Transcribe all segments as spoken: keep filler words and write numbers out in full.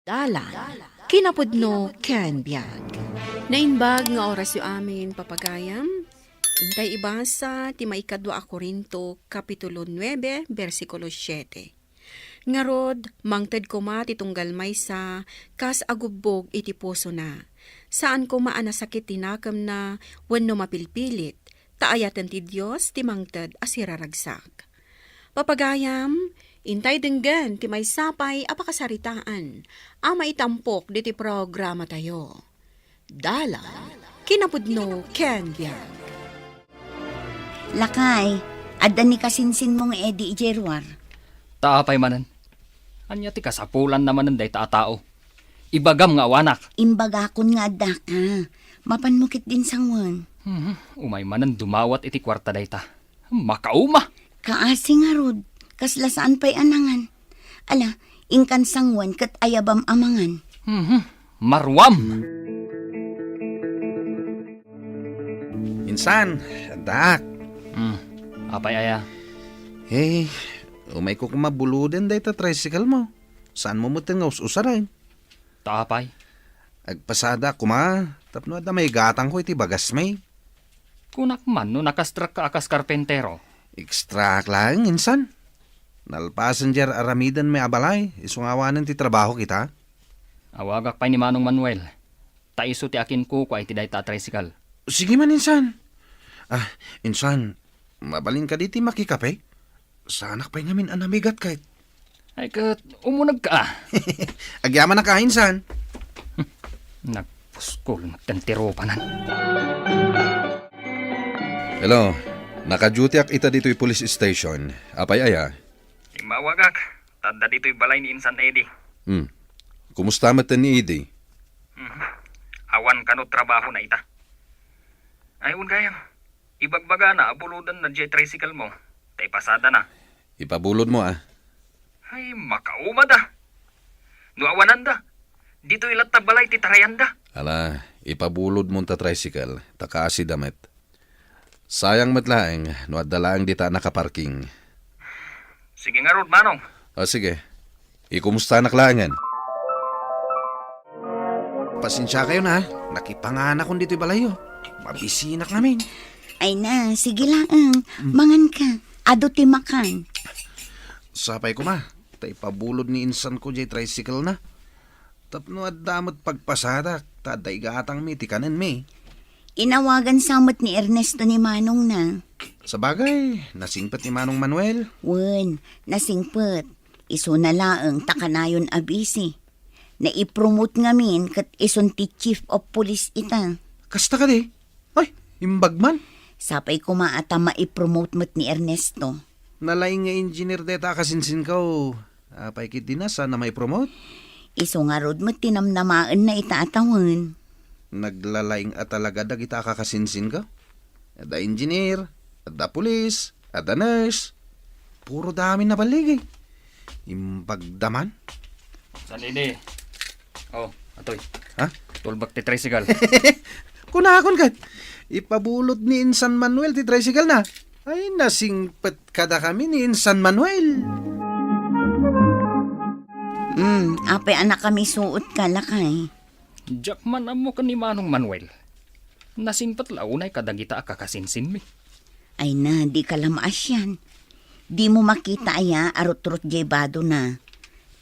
Dalan, kinapudno ken biag. Naimbag nga orasyo amin, papagayam. Intay ibasa ti maikadua a Corinto, kapitulo nuebe, bersikulo siete. Ngarud, mangted koma ti tunggal maysa kas agubbog iti pusona. Saan koma a nasakit ti nakemna wenno mapilpilit, ta ayaten ti Dios ti mangted a siraragsak. Papagayam, intay denggen ti maysa pay a pakasaritaan a maitampok ditoy programatayo. Dalan, kinapudno ken biag. Lakay, adda ni kasinsinmo nga Eddie idiay ruar? Ta apay manen? Ania ti kasapulanna manen dayta a tao? Ibagam nga awanak. Imbagakon nga addaka. Mapanmo ketdin sanguen. Mhm, umay manen dumawat iti kuarta dayta. Makauma! Kaasi ngarud, kasla saan pay a nangan. Ala, inkan sanguen ket ayabam a mangan. Mhm, maruam! Insan, addaak. Hmm, apay aya? Eh, umayko koma buloden dayta tricycle mo. Saanmo metten nga us-usaren? Ta apay? Agpasada koma, tapno adda maigatangko iti bagasmi. Kunak man no nakastrek ka a kas karpentero. Ekstraak laeng, insan. Nalpasen diay ar-aramidenmi a balay, isu nga awanen ti trabahok ita. Awagak pay ni Manong Manuel. Ta isu ti akinkukua iti dayta a tricycle. Sige man, insan. Ah, insan, mabalin kadi ti makikape? Saanak pay ngamin a namigat ket. Ay, ket umunegka, a. Agyamanak a, insan. Nagpuskol, nagtentirupanan. Hello, naka-dutyak ita ditoy police station. Apay aya? Immawagak, ta adda ditoy balay ni Insan Eddie. Hmm. Kumusta met ni Eddie? Mhm. Awan kano trabahona ita. Ay, wen gayam. Ibagbagana a bulodenna diay tricycle mo, ta ipasadana. Ipabulodmo, a. Ay, makaumada. No awananda, ditoy latta balay ti tarayanda. Ala, ipabulodmo ta tricycle, ta kaasida met. Sayang met laeng no adda laeng dita a nakaparking. Sige ngarud, Manong. O, sige. Ikumustanak laengen. Pasensiakayon, a. Nakipanganakon ditoy balayyo. Mabisinak ngamin. Ay na, sige laeng. Mm. Manganka. Adu ti makan. Sapay koma, ta ipabulod ni insanko diay tricycle na. Tapno adda met pagpasadak, ta adda igatangmi ti kanenmi. Inawagan sa met ni Ernesto ni manongna. Sabagay, nasingpet ni Manong Manuel. Wen, nasingpet. Isuna laeng ta kanayon a busy. Naipromote ngamin ket isun ti chief of police ita. Kasta kadi? Ay, imbag man. Sapay koma a ta maipromote met ni Ernesto. Nalaing nga engineer dayta a kasinsinko. Apay ketdi, saan a maipromote? Isu ngarud met ti namnamaenna ita a tawen. Naglalaing a talaga dagita a kakasinsinko. Adda engineer, adda pulis, adda nurse. Puro daamin naballigi. Imbagda man. San idi? Oh, atoy. Ha? Tulbek ti tricycle. Kunakon ket, ipabulod ni Insan Manuel ti tricycle na. Ay, nasingpet kadakami ni Insan Manuel. Hmm, apay a nakamisuot ka, lakay? Diak man ammo ken ni Manong Manuel. Nasingpet la unay kadagita a kakasinsinmi. Ay na, di ka la maasian. Di mo makita aya a rutrot jay badona.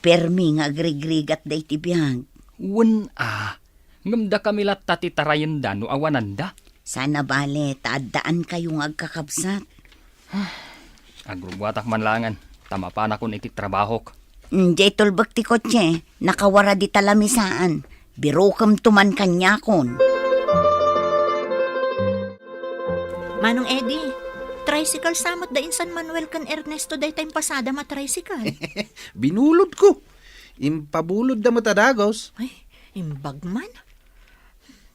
Permi nga agrigrigat daydi biag. Wen a, ngem dakami latta ti tarayenda no awananda. Sana bale, ta addaan kayo nga agkakabsat. Agrugruatak man laengen, ta mapanakon iti trabahok. Mm, jay tulbek ti kotse, nakawara dita lamisaan. Birukemto man kaniakon. Manong Eddie, tricycle sa met da Insan Manuel ken Ernesto dayta impasadam a tricycle. Binulodko. Impabulodda met a dagus. Ay, imbag man.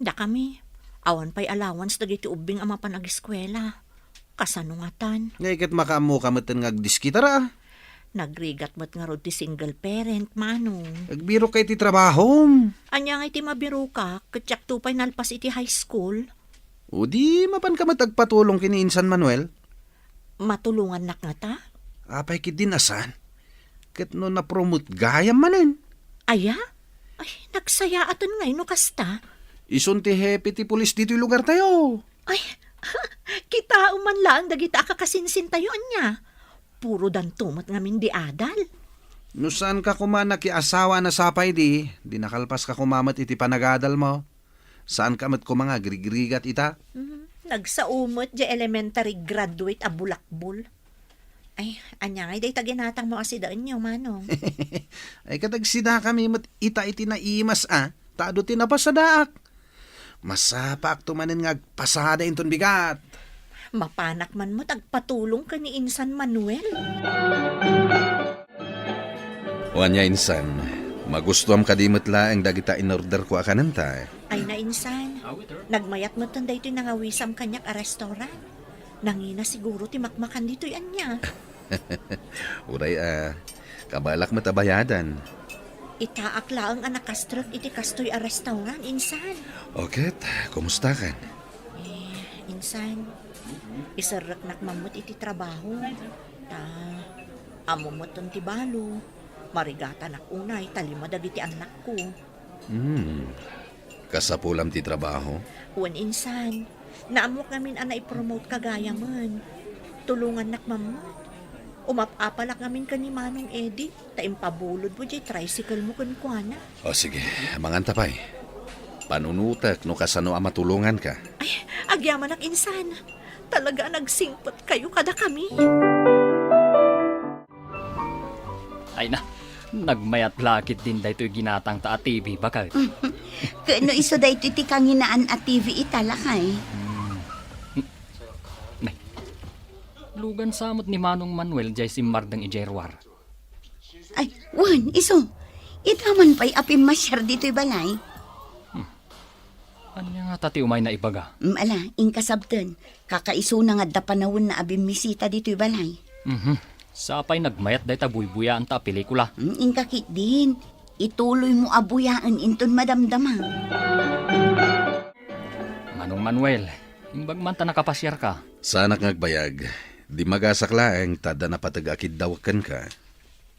Dakami, awan pay allowance dagiti ubbing a mapan agiskuela. Kasano ngatan? Nga iket makaammoka metten nga agdiskitara. Nagrigat met ngarud ti single parent, Manong. Agbirok ka iti trabahom. Ania nga iti mabirokak, ket diakto pay nalpas iti high school? O di, mapanka met agpatulong ken ni Insan Manuel? Matulongannak ngata? Apay ketdin a saan? Ket no napromote gayam manen. Aya? Ay, nagsayaaten ngay no kasta. Isun ti hepe ti pulis ditoy lugartayo. Ay, kitaem man laeng dagita a kakasinsintayo, ania? Puro danto met ngamin di adal. No saanka koma nakiasawa a nasapay di, di nakalpaska koma met iti panagadalmo. Saanka met koma nga agrigrigat ita? Mhm. Nagsao met di elementary graduate a bulakbol. Ay, ania ngay dayta ginatangmo a sidaenyo, Manong? Ay, kadagsidakami met ita iti naimas a, ta adu ti napasadaak. Masapaakto manen nga agpasada inton bigat. Mapanak man met agpatulong ken ni Insan Manuel. O ania, Insan, magustuam kadi met laeng dagita inorderko a kanenta? Ay na, Insan. Nagmayat metten daytoy nangawisam kaniak a restaurant. Nangina siguro ti makmakan ditoy ania. Uray a, kabalak met a bayadan. Itaak laeng a nakastrek iti kastoy a restaurant, Insan. O ket, kumustakan? Eh, Insan, iserreknak man met iti trabaho. Ta, ammo metten ti balo. Marigatanak unay ta lima dagiti annakko. Hmm. Kasapulam ti trabaho? Wen, Insan. Naammoak ngamin a naipromote ka gayamen. Tulongannak man met. Umap-apalak ngamin ken ni Manong Eddie, ta impabulodmo diay tricycle mo kenkuana. O sige, manganta pay. Panunotek no kasano a matulonganka. Ay, agyamanak, Insan. Talaga a nagsingpetkayo kadakami. Ay na, nagmayat la ketdin daytoy ginatangta a T V, baket. Ket no isu daytoy ti kanginaan a T V ita, lakay? Hmm. Nay, lugan sa met ni Manong Manuel diay simmardeng idiay ruar. Ay, wen, isu. Ita man pay a pimmasiar ditoy balay. Hmm. Ania ngata ti umayna ibaga? Mm, ala, inka sabten. Kakaisuna nga adda panawenna a bimmisita ditoy balay. Mhm. Sapay nagmayat dayta buybuyaanta a pelikula. Mm, inka ketdin. Ituloymo a buyaen inton madamdama. Manong Manuel, imbag man ta nakapasiarka. Saanak nga agbayag. Dimmagasak laeng ta adda napateg a kiddawek kenka.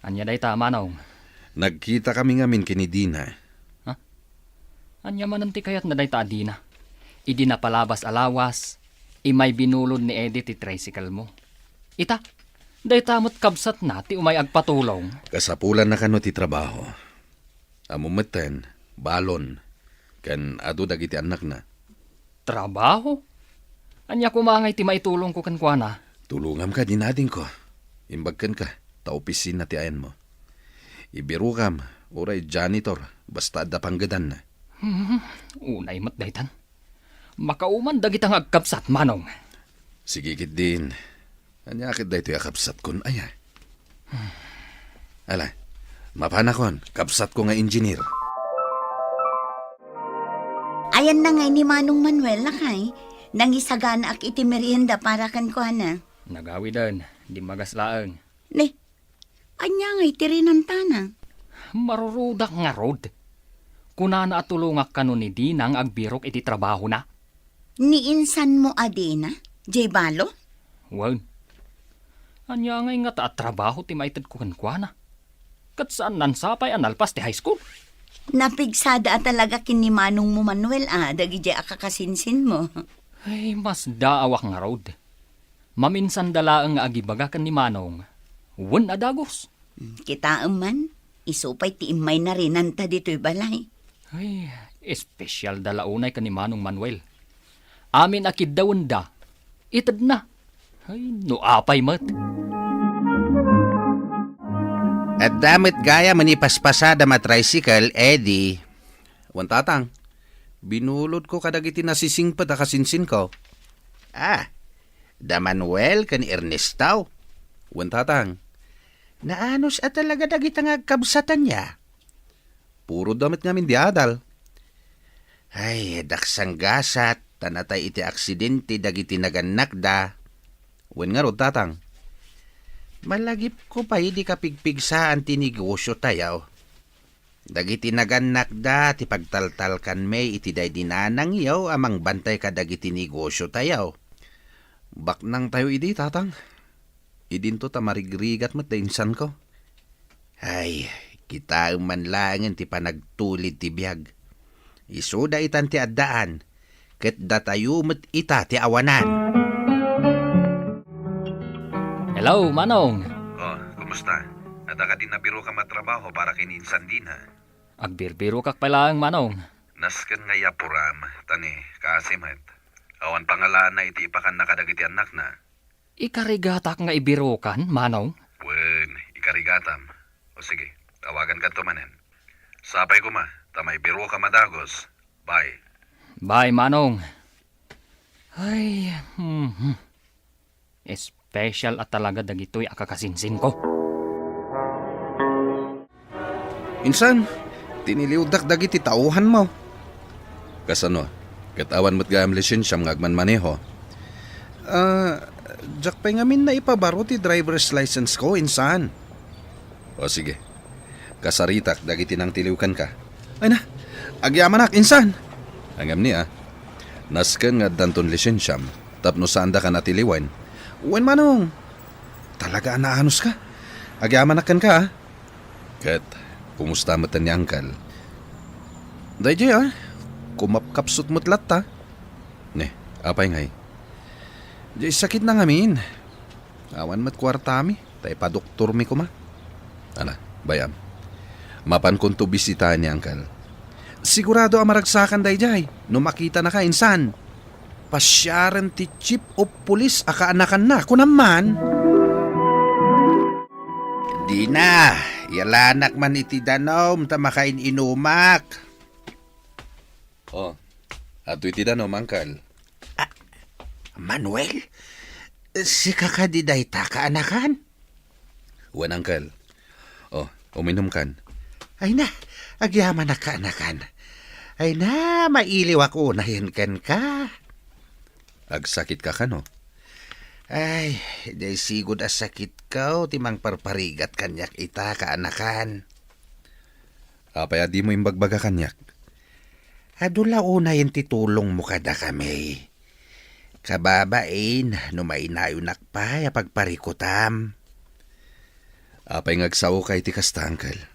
Ania dayta, Manong? Nagkitakami ngamin ken ni Dina. Ha? Ania manen ti kayatna dayta a Dina? Idi napalabas a lawas, imay binulod ni Eddie ti tricycle mo. Ita, dayta met kabsatna ti umay agpatulong. Kasapulanna kano ti trabaho. Ammom metten, balon, ken adu dagiti annakna. Trabaho? Ania koma ngay ti maitulongko kenkuana? Tulongam kadi, adingko. Imbag kenka, ta opisina ti ayanmo. Ibirokam, uray janitor, basta adda panggedanna. Hmm, unay met daytan. Makauman dagita nga agkabsat, Manong. Sige ketdin. Ania ket daytoy a kabsatkon, aya? Ala, mapanakon, kabsatko nga engineer. Ayanna ngay ni Manong Manuel, lakay? Nangisaganaak iti merienda para kenkuana. Nagawiden, dimmagas laeng. Ne, ania ngay ti rinantana? Marurudak ngarud. Kunana a tulongak kano ni Dina nga agbirok iti trabahona. Ni insanmo a Dina, diay balo? Wen. Ania ngay ngata a trabaho ti maitedko kenkuana? Ket saannan sapay a nalpas ti high school. Napigsada a talaga ken ni manongmo Manuel a dagidiay a kakasinsinmo. Ay, masdaawak ngarud. Maminsanda laeng nga agibaga ken ni Manong, wen a dagus. Hmm, kitaem man, isu pay ti immay narinanta ditoy balay. Ay, espesyalda la unay ken ni Manong Manuel. Amin a kiddawenda, itedna. Ay, no apay met. Adda met gayam a ipaspasadam a tricycle, Eddie. Wen, Tatang, binulodko kadagiti nasisingpet a kasinsinko. Ah, da Manuel ken Ernesto. Wen, Tatang, naanus a talaga dagita nga agkabsatan ya. Puro da met ngamin di adal. Ay, daksang gasat, ta natay iti aksidente dagiti nagannakda. Wen ngarud, Tatang, malagipko pay di kapigpigsaan ti negosyo tayo. Dagiti nagannakda ti pagtaltalkanmi iti daydi nanangyo a mangbantay kadagiti negosyo tayo. Baknang tayo idi, Tatang. Idinto ta marigrigat met da insanko. Ay, Kitaem man laengen ti panagtulid ti biag. Isuda itan ti addaan, ket datayo met ita ti awanan. Hello, Manong. Oh, kumusta? Adda kadi nabirokam a trabaho para ken ni insan Dina? Agbirbirokak pay laeng, Manong. Nasken nga iyapuram, ta ni, kaasi met. Awan pangalaanna iti ipakanna kadagiti annakna. Ikarigatak nga ibirokan, Manong? Wen, ikarigatam. O sige, tawagan kadto manen. Sapay koma, ta maibirokam a dagus. Bye. Bye, Manong. Ay, mhm. Espesyal a talaga dagitoy a kakasinsinko. Insan, tiniliwdak dagiti tauhanmo. Kasano? Ket awan met gayam lisensiam nga agmanmaneho. Ah, diak pay ngamin naipabaro ti driver's license ko, insan. O sige, kasaritak dagiti nangtiliw kenka. Ay na, agyamanak, insan. Ngem ni a, nasken nga addanton lisensiam tapno saandaka natiliwen. Wen, Manong, talaga a naanuska. Agyamanak kenka, a. Ket, kumusta met ni Uncle? Daydiay, a. Kumapkapsut met latta. Ne, apay ngay? Diay sakitna ngamin. Awan met kuartami, ta ipadoktormi koma. Ala, bay-am. Mapankonto bisitaen ni Uncle. Sigurado a maragsakan daydiay no makitanaka, insan. Pasiaren ti chief of police a kaanakanna, kunam man. Dina, iyalanak man iti danum ta makain-inumak. Oh, adtoy ti danum, Uncle. Ah, Manuel? Sika kadi dayta, kaanakan? Wen, Uncle. Oh, uminumkan. Ay na, agyamanak, kaanakan. Ay na, mailiwak unayen kenka. Agsakitka kano? Ay, diay sigud a sakitko ti mangparparigat kaniak ita, kaanakan. Apay a dimo imbagbaga kaniak? Adu la unayen ti tulongmo kadakami. Kababain no mainayonak pay a pagparikutam. Apay nga agsaoka iti kasta, Uncle?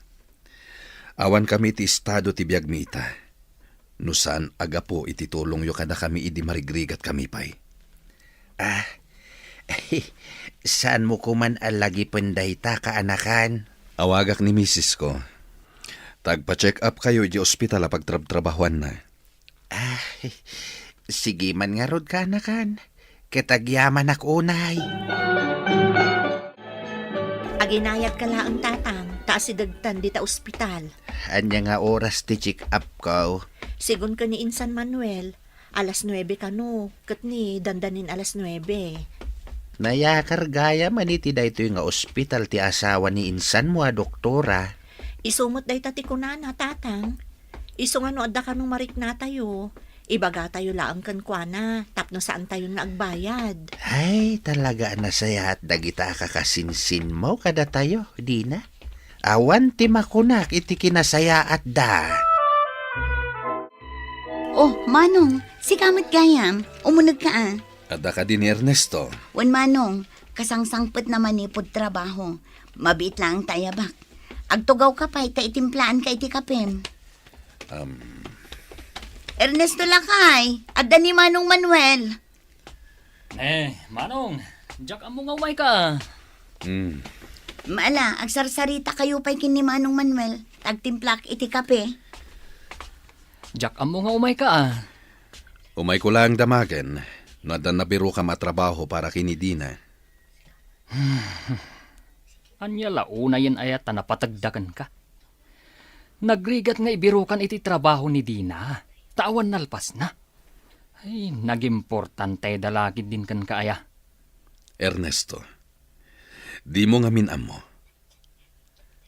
Awankami iti estado ti biagmi ita. No saan a gapu iti tulongyo kadakami idi marigrigatkami pay. Ah, saanmo koman a lagipen dayta, kaanakan? Awagak ni misisko. Ta agpa-check up kayo idiay ospital a pagtrabtrabahoanna. Ah, sige man ngarud, kaanakan. Ket agyamanak unay. Aginayadka laeng, tatang, ta asidegtan dita ospital. Ania nga oras ti check-upko? Sigun ken ni Insan Manuel, alas nuebe kano, ket ni dandanin alas nuebe. Nayakar gayam a iti daytoy nga ospital ti asawa ni insanmo a doktora. Isu met dayta ti kunana, tatang. Isu nga no adda kano mariknatayo, ibagatayo laeng kenkuana tapno saantayon nga agbayad. Ay, talaga a nasayaat dagita a kakasinsinmo kadatayo, Dina. Awan ti makunak iti kinasayaatda. Oh, Manong, sika met gayam. Umunegka a. Adda kadi ni Ernesto? Wen, Manong, kasangsangpetna manipud trabaho. Mabiit laeng ta ayabak. Agtugawka pay ta itimplaanka iti kapem. Um. Ernesto, lakay, adda ni Manong Manuel. Eh, Manong, diak ammo nga umayka. Hmm. Ala, agsarsarita kayo pay ken ni Manong Manuel, ta agtimplaak iti kape. Diak ammo nga umayka, a. Umayko laeng damagen no adda nabirokam a trabaho para ken ni Dina. Ania la unayen aya ta napategda kenka? Nagrigat nga ibirokan iti trabaho ni Dina, ta awan nalpasna. Ay, nagimportanteda la ketdin kenka aya. Ernesto, dimo ngamin ammo.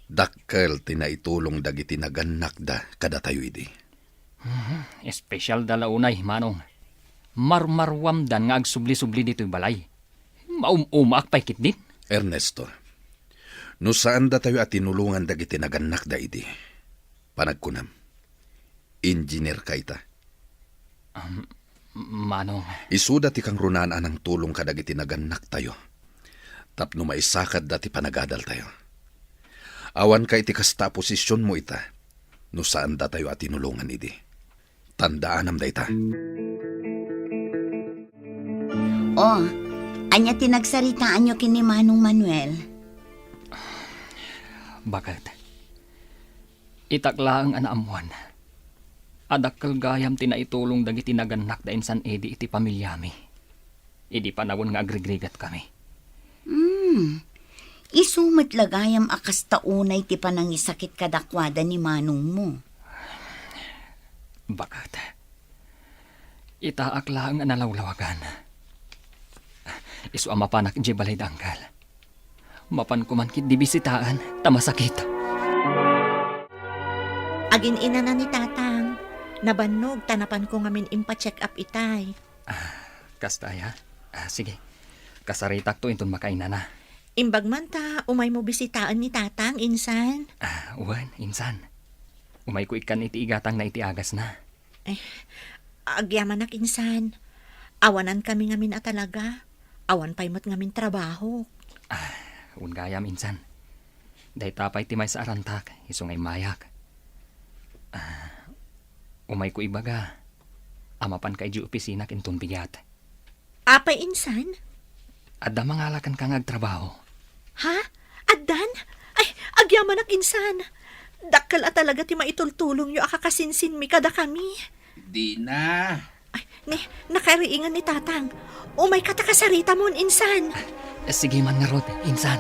Dakkel ti naitulong dagiti nagannakda kadatayo idi. Mhm, espesyalda la unay, Manong. Marmaruamdan nga agsubli-subli ditoy balay. Maum-umaak pay ketdin. Ernesto, no saandatayo a tinulongan dagiti nagannakda idi, panagkunam, engineer ka ita. Um, Manong. Isuda ti kangrunaan a nangtulong kadagiti nagannaktayo tapno maisakadda ti panagadaltayo. Awanka iti kasta a posisionmo ita, no saan datayo a tinulongan idi. Tandaanam dayta. Oh, ania ti nagsaritaanyo ken ni Manong Manuel? Baket, itak laeng a naammuan a dakkel gayam ti naitulong dagiti nagannak da insan idi iti pamiliami, idi panawen nga agrigrigatkami. Hmm. Isu met la gayam a kasta unay ti panangisakit kadakuada ni manongmo. Baket, itaak laeng a nalawlawagan. Isu a mapanak idiay balay da uncle. Mapanko man ketdi bisitaen, ta masakit. Agin-inana ni Tatang. Nabannog ta napanko ngamin impa-check up itay. Ah, kasta aya? Ah, sige. Kasaritakto inton makainana. Imbag man ta umaymo bisitaen ni Tatang, insan? Ah, wen, insan. Umayko ikkan iti igatangna iti agasna. Eh, agyamanak, insan. Awanankami ngamin a talaga. Awan pay met ngamin trabaho. Ah, wen gayam, insan. Dayta pay ti maysa a rantak, isu nga immayak. Ah, umayko ibaga a mapanka idiay opisinak inton bigat. Apay, insan? Adda mangala kenka nga agtrabaho. Ha? Addan? Ay, agyamanak, insan. Dakkel a talaga ti maitultulongyo a kakasinsinmi kadakami. Dina. Ay, ni, nakariingan ni Tatang. Umayka ta kasaritamon, insan. Sige man ngarud, insan.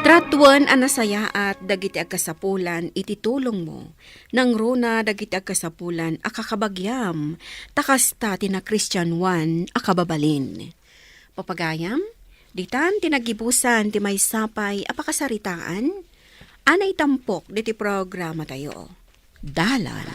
Tratuan a nasayaat dagiti agkasapulan iti tulongmo. Nangruna dagiti agkasapulan a kakabagiam, ta kasta ti nakristianoan a kababalin. Papagayam, ditan ti naggibusan ti maysa pay a pakasaritaan a naitampok diti programatayo. Dalan.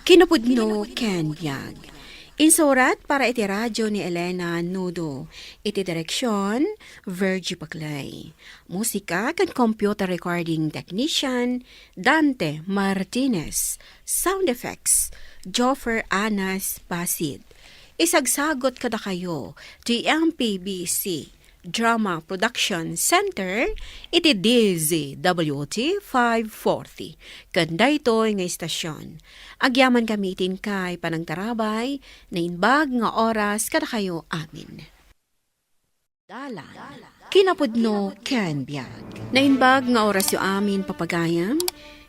Kinapudno ken biag. Insurat para iti radio ni Elena Nudo. Iti direksyon, Virgie Paclay. Musika ken computer recording technician, Dante Martinez. Sound effects, Joffer Anas Basid. Isagsagot kadakayo ti M P B C Drama Production Center iti D Z W T five forty. Ken daytoy nga istasyon, agyamankami iti inkay panangtarabay, naimbag nga oras kadakayo amin. Dalan. Kinapudno ken biag. Naimbag nga orasyo amin, papagayam.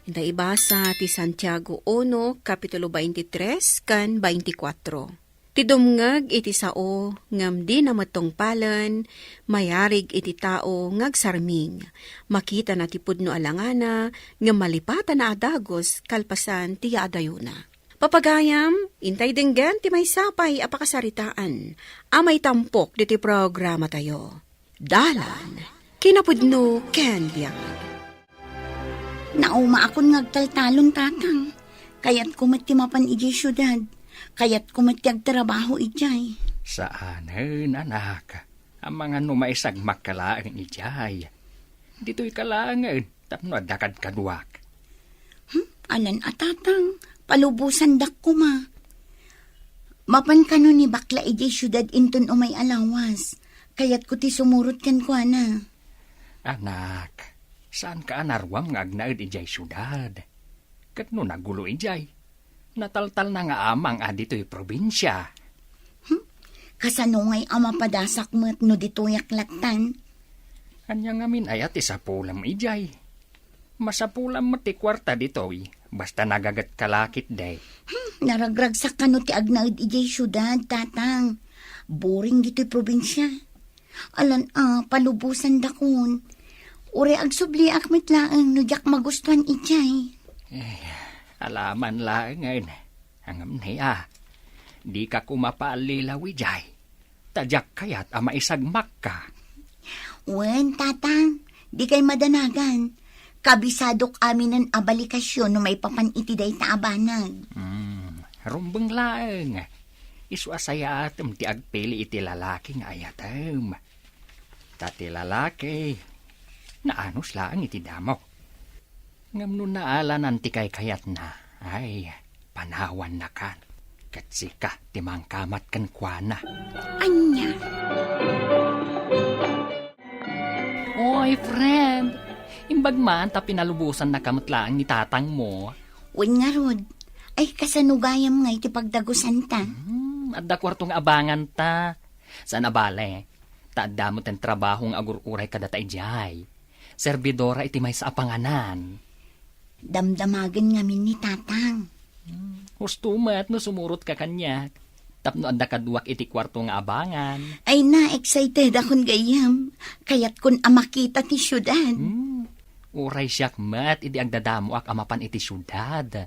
Inta ibasa ti Santiago uno, kapitulo twenty-three ken twenty-four. Ti dumngeg iti sao ngem dina met tungpalen, mayarig iti tao nga agsarming. Makitana ti pudno a langana ngem malipatana a dagus kalpasan ti yaadayona. Papagayam, intay denggen ti maysa pay a pakasaritaan a maitampok diti programatayo. Dalan, kinapudno ken biag. Naumaakon nga agtaltalon, Tatang. Kayatko met ti mapan idiay siudad. Kayatko met ti agtrabaho idiay. Saanen, anak. Amangan no maisagmakka laeng idiay. Ditoyka laengen tapno adda kadkaduak. Hmm, alan a, Tatang, palubosandak koma. Mapan kano ni bakla idiay siudad inton umay a lawas. Kayatko ti sumurot kenkuana. Anak, saanka a naruam nga agnaed idiay siudad. Ket no nagulo idiay, nataltalna nga amang a ditoy probinsia. Hmm? Kasano ngay a mapadasak met no ditoyak lattan? Ania ngamin aya ti sapulem idiay? Masapulam met ti kuarta ditoy, basta nagagetka la ketdi. Hmm, naragragsak kano ti agnaed idiay siudad, Tatang. Boring ditoy probinsia. Alan a, palubosandakon. Uray agsubliak met laeng no diak magustuan idiay. Eh, alaman laengen. Ngem ni a, dika koma paallilaw idiay. Ta diak kayat a maisagmakka. Wen, Tatang, dikay madanagan. Kabisadok aminen a balikasyon no maipapan iti dayta a banag. Hmm, rumbeng laeng. Isu a sayaatem ti agpili iti lalaki nga ayatem. Ta ti lalaki, naanus laeng iti damo. Ngem no naalanan ti kaykayatna, ay, panawannakan. Ket sika ti mangkamat kenkuana. Ania? Oy, friend! Imbag man ta pinalubosannaka met laeng ni tatangmo. Wen ngarud, ay kasano gayam nga iti pagdagusanta? Hmm, adda kuarto nga abanganta. Saan a bale, ta adda met ti trabaho nga agur-uray kadata idiay. Serbidora iti maysa a panganan. Damdamagen ngamin ni tatang. Hmm, husto met no sumurotka kaniak. Tapno adda kaduak iti kuarto nga abangan. Ay na, excited akon gayyem. Kayatkon a makita ti siudad. Hmm, uray siak met idi agdadamoak a mapan iti siudad.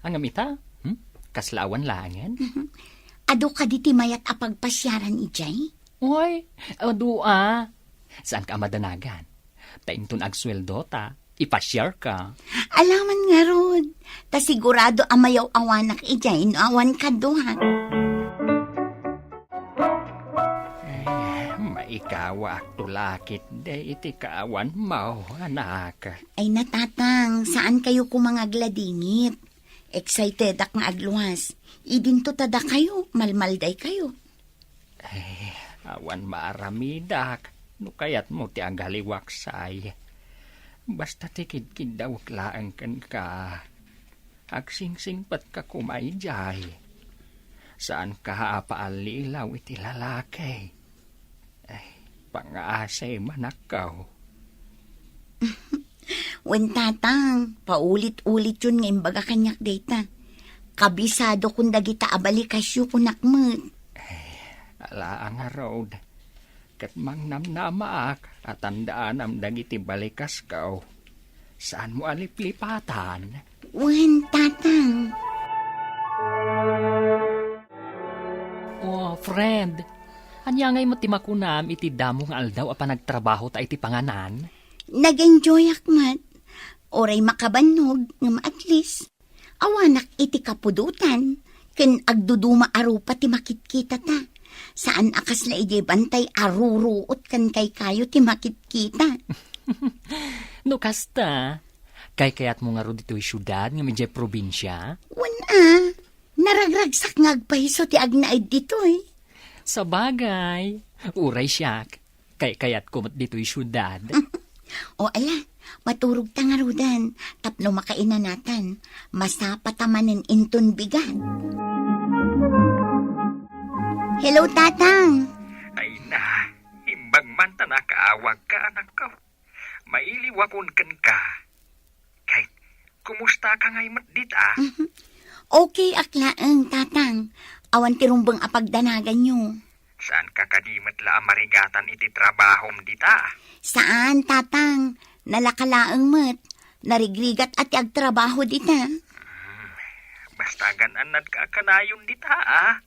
Ngem ita, hmm? Kasla awan laengen? Adu kadi ti mayat a pagpasiaran idiay? Oy, adu a. Saanka a madanagan? Ta inton agsueldota, ipasiarka. Alaman ngarud, ta sigurado a mayaw-awanak idiay no awan kaduak. Ay, maikawaak to lakit de iti kaawan mo, anak. Ay na, tatang, saan kayo koma nga agladingit? Excited ak nga agluas. Idinto ta dakayo, malmalday kayo. Ay, awan maaramidak no kayatmo ti agaliwak say. Basta ti kidkiddawek laeng kenka. Agsingsingpetka koma idiay. Saanka a paallilaw iti lalaki. Ay, pangaasi manakkaw. Wen, tatang, paulit-ulit yon nga imbaga kaniak dayta. Kabisadokon dagita a balikasyo, kunak met. Ay, ala a ngarud. Ket mangnamnamaak a tandaanam dagiti balikasko. Saanmo a liplipatan? Wen, tatang. Oh, friend, ania ngay met ti makunam iti damo nga aldaw a panagtrabahota iti panganan? Nag-enjoyak met. Uray makabannog, ngem at least, awanak iti kapudotan, ken agduduma a rupa ti makitkitata. Saan a kasla idiay bantay a ruruot ken kaykayo ti makitkita. No kasta, kaykayatmo ngarud ditoy siudad ngem idiay probinsia? Wen a, naragragsak nga agpayso ti agnaed ditoy. Sabagay, uray siak, kaykayatko met ditoy siudad. O ala, maturogta ngaruden, tapno makainanatan, masapata manen inton bigat. Hello, tatang. Ay na, imbag man ta nakaawagka, anakko. Mailiwakon kenka. Kay, kumustaka ngay met dita? Mhm. Okay ak laeng, tatang. Awan ti rumbeng a pagdanaganyo. Saanka kadi met la a marigatan iti trabahom dita? Saan, tatang. Nalaka laeng met. Narigrigat a ti agtrabaho dita. Hmm, basta agan-annadka a kanayon dita, a?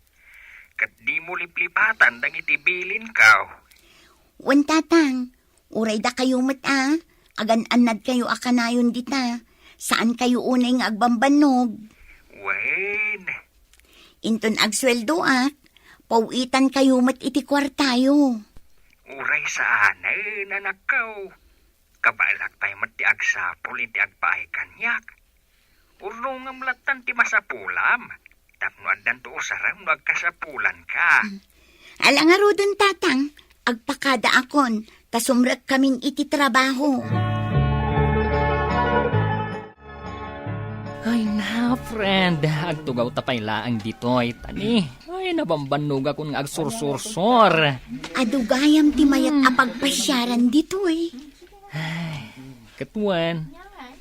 Ket dimo liplipatan dagiti bilinko. Wen, tatang, uray dakayo met a, agan-annadkayo a kanayon dita, saankayo unay nga agbambannog. Wen. Inton agsueldoak, paw-itankayo met iti kuartayo. Uray saanen, anakko. Kabaelak pay met ti agsapul iti agpaay kaniak. Urnongem lattan ti masapulam, tapno addanto usarem no agkasapulanka. Ala ngaruden, tatang, agpakadaakon, ta sumrekkamin iti trabaho. Ay na, friend, agtugawta pay laeng ditoy, tani. Ay, nabambannogakon nga agsursursor. Adu gayam ti mayat a pagpasiaran ditoy. Ay, ket wen.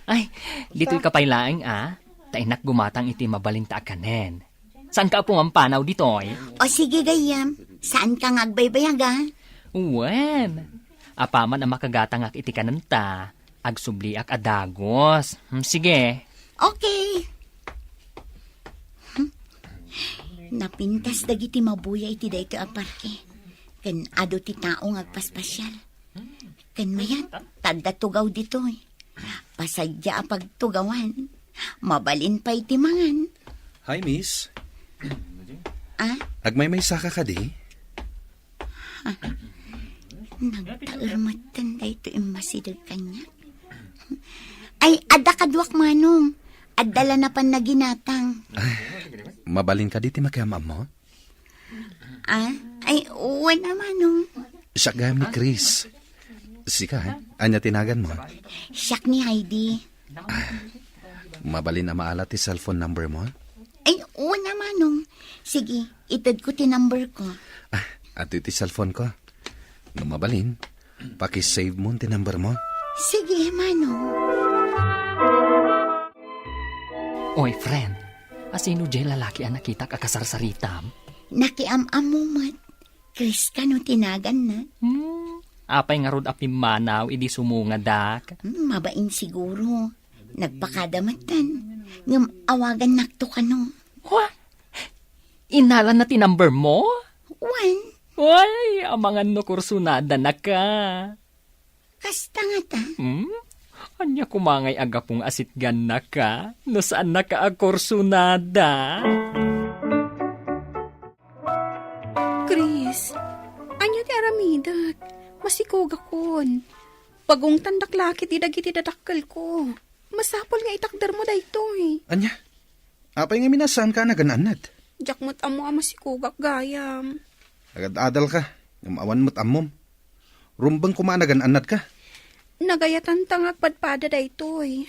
Ay, ditoy ka pay laeng, a? Ta innak gumatang iti mabalinta a kanen. Saanka a pumampanaw ditoy? O sige, gayyem. Saanka nga agbaybayag, a? Wen. Apaman a makagatangak iti kanenta, agsubliak a dagus. Hmm, sige. Okay. Hmm. Napintas dagiti mabuya iti daytoy a parke. Ken adu ti tao nga agpaspasial. Ken mayat, ta adda tugaw ditoy. Pasadia a pagtugawan. Mabalin pay ti mangan. Hi, miss. Ah? Agmaymaysaka kadi? Ah. Nagtaermetten daytoy immasideg kaniak. Ay, adda kaduak, manong. Adda la napan naginatang. Ay, mabalin kadi ti makiam-ammo? Ah? Ay, wen a, manong. Siak gayam ni Chris. Sika, eh? Ania ti naganmo? Siak ni Heidi. Mabalin a maala ti cellphone number mo? Ay, wen a, Manong. Sige, itedko ti number ko. Ah, adtoy ti cellphone ko. No mabalin, pakisave mo ti number mo. Sige, Manong. Oy, friend, asino diay lalaki a nakitak a kasarsaritam? Nakiam-ammo met. Chris kano ti naganna? Hmm, apay ngarud a pimmanaw idi sumungadak? Hmm, mabain siguro. Nagpakada metten. Ngem awagannakto kano. Wa? Innalanna ti number mo? Wen. Way, amangan no kursunada naka. Kasta ngata? Hmm? Ania koma ngay a gapu nga asitgannaka no saannaka a kursunada? Chris, ania ti aramidek? Masikugakon. Pagungtandak la ketdi dagiti dadakkelko. Masapul nga itakdermo daytoy. Ania? Apay ngamin a saanka a nagan-annad? Diak met ammo a masikugak gayam. Agad-adalka, ngem awan met ammom. Rumbeng koma a nagan-annadka. Nagayatanta nga agpadpada daytoy.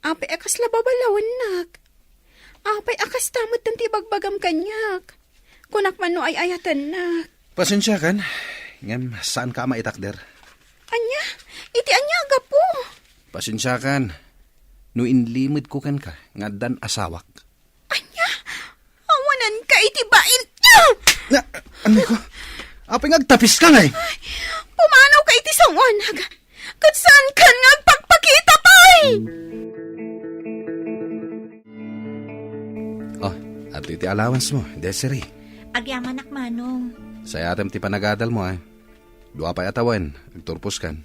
Apay a kasla babalawennak? Apay a kasta metten ti ibagbagam kaniak? Kunak man no ay-ayatennak. Pasensiakan, ngem saanka a maitakder. Ania? Iti ania a gapu? Pasensiakan, no inlimedko kenka nga addan asawak. Ania? Awananka iti bain. Ah! Na, anay ko? Apay nga agtapiska ngay? Pumanawka iti sanguanag. Ket saankan nga agpakpakita pay? Oh, adtoy ti allowance mo, Desiree. Agyamanak, Manong. Sayatem ti panagadal mo, ah. Dua pay a tawen, agturpos kan.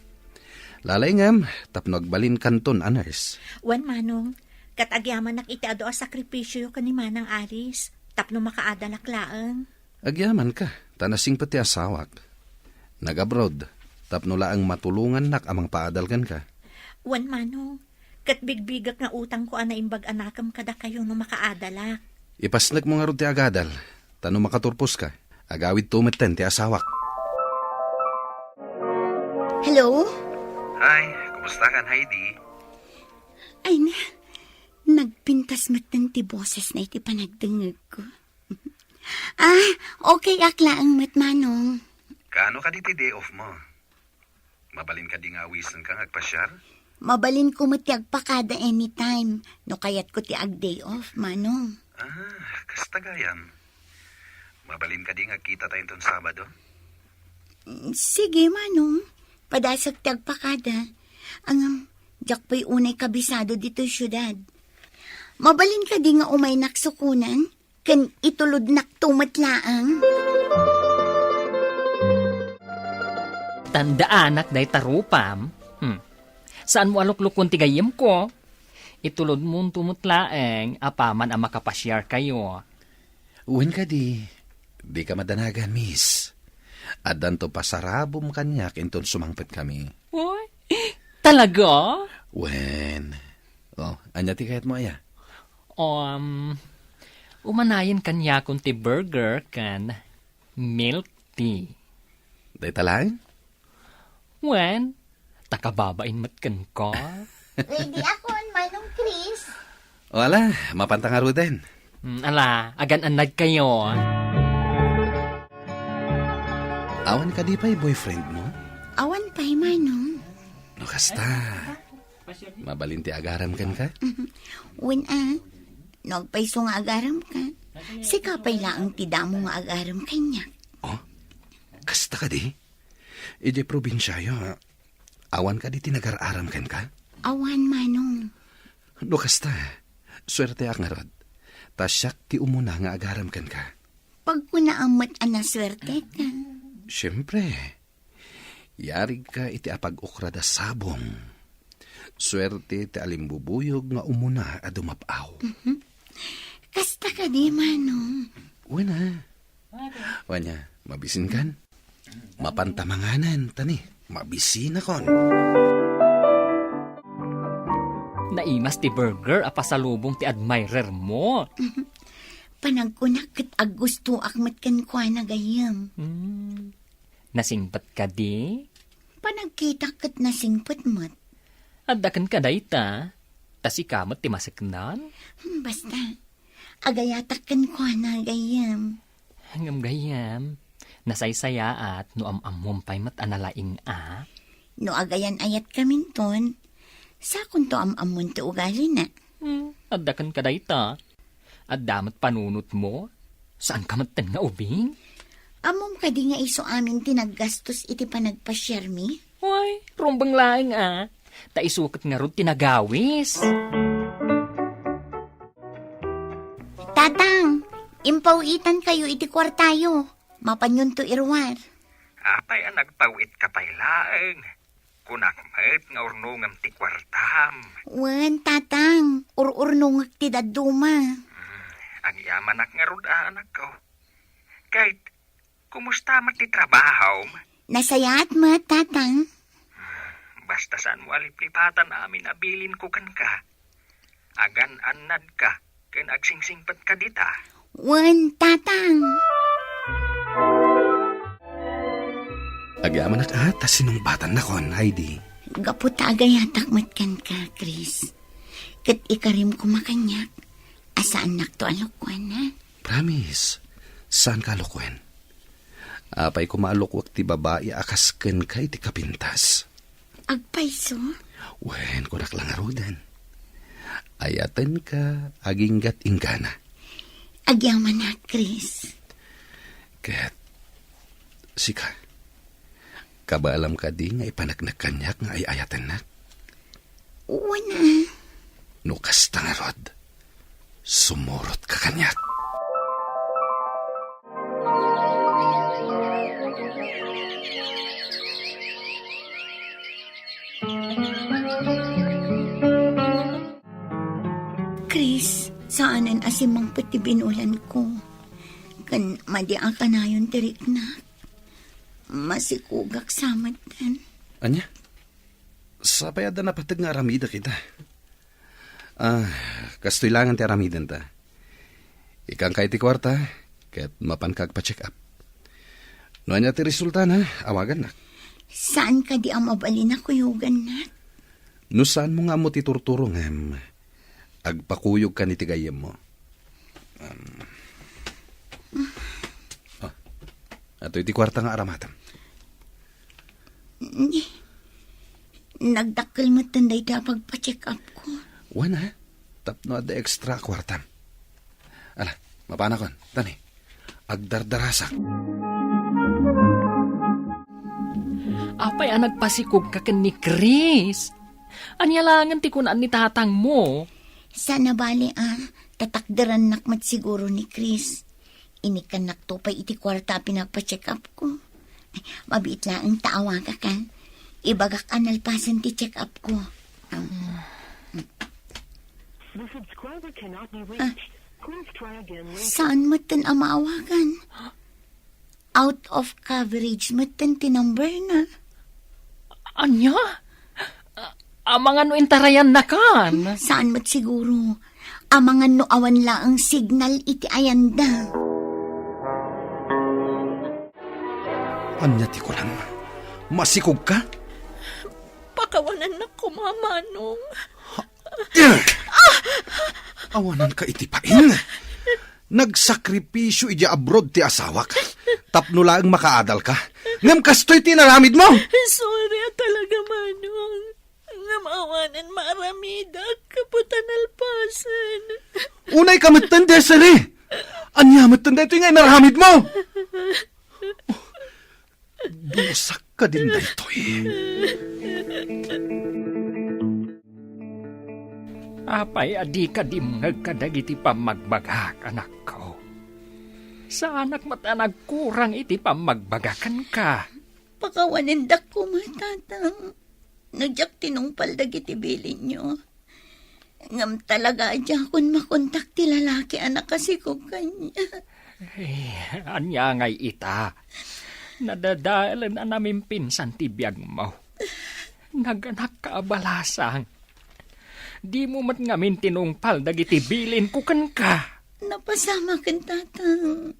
Lalaingem, tapno agbalin kanton a nurse. Wen, Manong, ket agyamanak iti adu a sakripisio ken ni Manang Alice, tapno makaadalak laeng. Agyamanka, ta nasingpet ti asawak. Nag-abroad, tapno laeng matulongannak a mangpaadal kenka. Wen, Manong, ket bigbigek nga utangko a naimbag a nakem kadakayo no makaadalak. Ipasnekmo ngarud ti agadal, ta no makaturposka, agawidto metten ti asawak. Hello? Hi, kumusta kan, Heidi? Ay na, nagpintas metten ti bosesna iti panagdengngegko. Ah, okay ak laeng met, Manong. Kaano kadi ti day off mo? Mabalin kadi nga awisenka nga agpasiar? Mabalinko met ti agpakada anytime no kayatko ti ag-day off, Manong. Ah, kasta gayam. Mabalin kadi nga agkitatayo inton Sabado? Mm, sige, Manong. Padasek ti agpakada. Ngem, diak pay unay kabisado ditoy siudad. Mabalin kadi nga umaynak sukonan? Ken itulodnakto met laeng. Tandaanak dayta rupam. Hmm. Saanmo a luklukon ti gayyemko? Itulodmonto met laeng apaman a makapasiarkayo. Wen kadi, dika madanagan, miss. Addanto pasarabom kaniak inton sumangpetkami. Oy, talaga? Wen. Oh, ania ti kayatmo aya? Um, umanayen kaniakon ti burger ken milk tea. Dayta laeng? Wen, ta kababain met kenka. Ready akon, Manong Chris. O ala, mapanta ngaruden. Hmm, ala, agan-annadkayo. Awan kadi pay boyfriend mo? Awan pay, Manong. No kasta, mabalin ti agaram kenka? Wen a, no agpayso nga agaramka, sika pay laeng ti damo nga agaram kaniak. Oh? Kasta kadi? Idiay probinsiayo, awan kadi ti nagar-aram kenka? Awan, Manong. No kasta, suerteak ngarud. Ta siak ti umuna nga agaram kenka. Pagkunaam met a nasuerteka. Siempre. Yarigka iti apag-ukrad a sabong. Suerte ti alimbubuyog nga umuna a dumab-aw. Mhm. Kasta kadi, Manong? Wen a. Wen a, mabisinkan? Mapanta manganen, ta ni, mabisinakon. Naimas ti burger a pasalubong ti admirer mo. Mhm. Panagkunak ket aggustoak met kenkuana gayyem. Hmm. Nasingpet kadi? Panagkitak ket nasingpet met. Adda kenka dayta, ta sika met ti maseknan? Hmm, basta, agayatak kenkuana, gayyem. Ngem gayyem, nasaysayaat no am-ammom pay met a nalaing a. No agayan-ayatkaminton, sakonto am-ammon ti ugalina. Hmm, adda kenka dayta. Adda met panunotmo? Saanka metten nga ubing? Ammom kadi nga isu amin ti naggastos iti panagpasiarmi? Way, rumbeng laeng a. Ta isu ket ngarud ti nagawis. Tatang, impawitankayo iti kuartayo. Mapanyonto iruar. Apay a nagpawitka pay laeng? Kunak met nga urnongem ti kuartam. Wen, Tatang, ur-urnongek ti dadduma. Hmm, agyamanak ngarud a, anakko. Ket, kumusta met ti trabahom? Nasayaat met, Tatang. Hmm, basta saanmo a liplipatan amin a bilinko kenka. Agan-annadka ken agsingsingpetka dita. Wen, Tatang. Agyamanak a ta sinungbatannakon, Heidi. Gapu ta agayatak met kenka, Chris. Ket ikarim koma kaniak a saannakto a lokoen, ha? Promise, saanka a lokoen. Apay koma a lokoek ti babai a kas kenka iti kapintas? Agpayso? Wen, kunak la ngaruden. Ayatenka aginggat inggana. Agyamanak, Chris. Ket sika, kabaelam kadi nga ipaneknek kaniak nga ay-ayatennak? Wen a. No kasta ngarud, sumurotka kaniak. Chris, saanen a simmangpet ti binulanko. Ken madi a kanayon ti riknak. Masikogak sa metten. Ania? Sapay adda napateg nga aramidek ita. Ah, kastoy laengen ti aramidenta. Ikkanka iti kuarta, ket mapanka agpa-check up. No ania ti resultana, awagannak. Saan kadi a mabalin a kuyogannak? No saanmo nga ammo ti turturo ngem, agpakuyogkan iti gayyemmo. Um, oh, ato iti kuarta nga aramatem. Ni, nagdakkel metten dayta a pagpa-check up ko. Wen a, tapno adda extra a kuartam. Ala, mapanakon, tani, agdardarasak. Apay a nagpasikogka ken ni Chris? Ania laengen ti kunaan ni tatangmo? Saan a bale a, tatakderannak met siguro ni Chris. Inikkannakto pay iti kuarta a pinagpa-check up ko. Ay, mabiit laeng ta awagak, a. Ibagak a nalpasen ti check up ko. Um, The subscriber cannot be reached. Please try again later. Saan metten a maawagan? Out of coverage metten ti number na. Ania? Amangan no intarayannakan? Saan met siguro. Amangan no awan laeng signal iti ayanda. Ania ti kunam? Masikogka? Pakawanannak koma, Manong. Awananka iti pain. Nagsakripisyo idiay abroad ti asawak tapno laeng makaadalka. Ngem kastoy ti inaramidmo. Sorry a talaga, Manong. Ngem awanen maaramidak, gapu ta nalpasen. Unayka metten, Desiree. Ania metten daytoy nga inaramidmo? Dusak kadin daytoy. Apay a dika dimngeg kadagiti pammagbagak, anakko? Saanak met a nagkurang iti pammagbagak kenka. Pakawanendak koma, Tatang, no diak tinungpal dagiti bilinyo. Ngem talaga a diakon makontak ti lalaki a nakasikog kaniak. Eh, ania ngay ita? Nadadaelen a namimpinsan ti biagmo. Naganakka a balasang. Dimo met ngamin tinungpal dagiti bilinko kenka. Napasamaken, Tatang.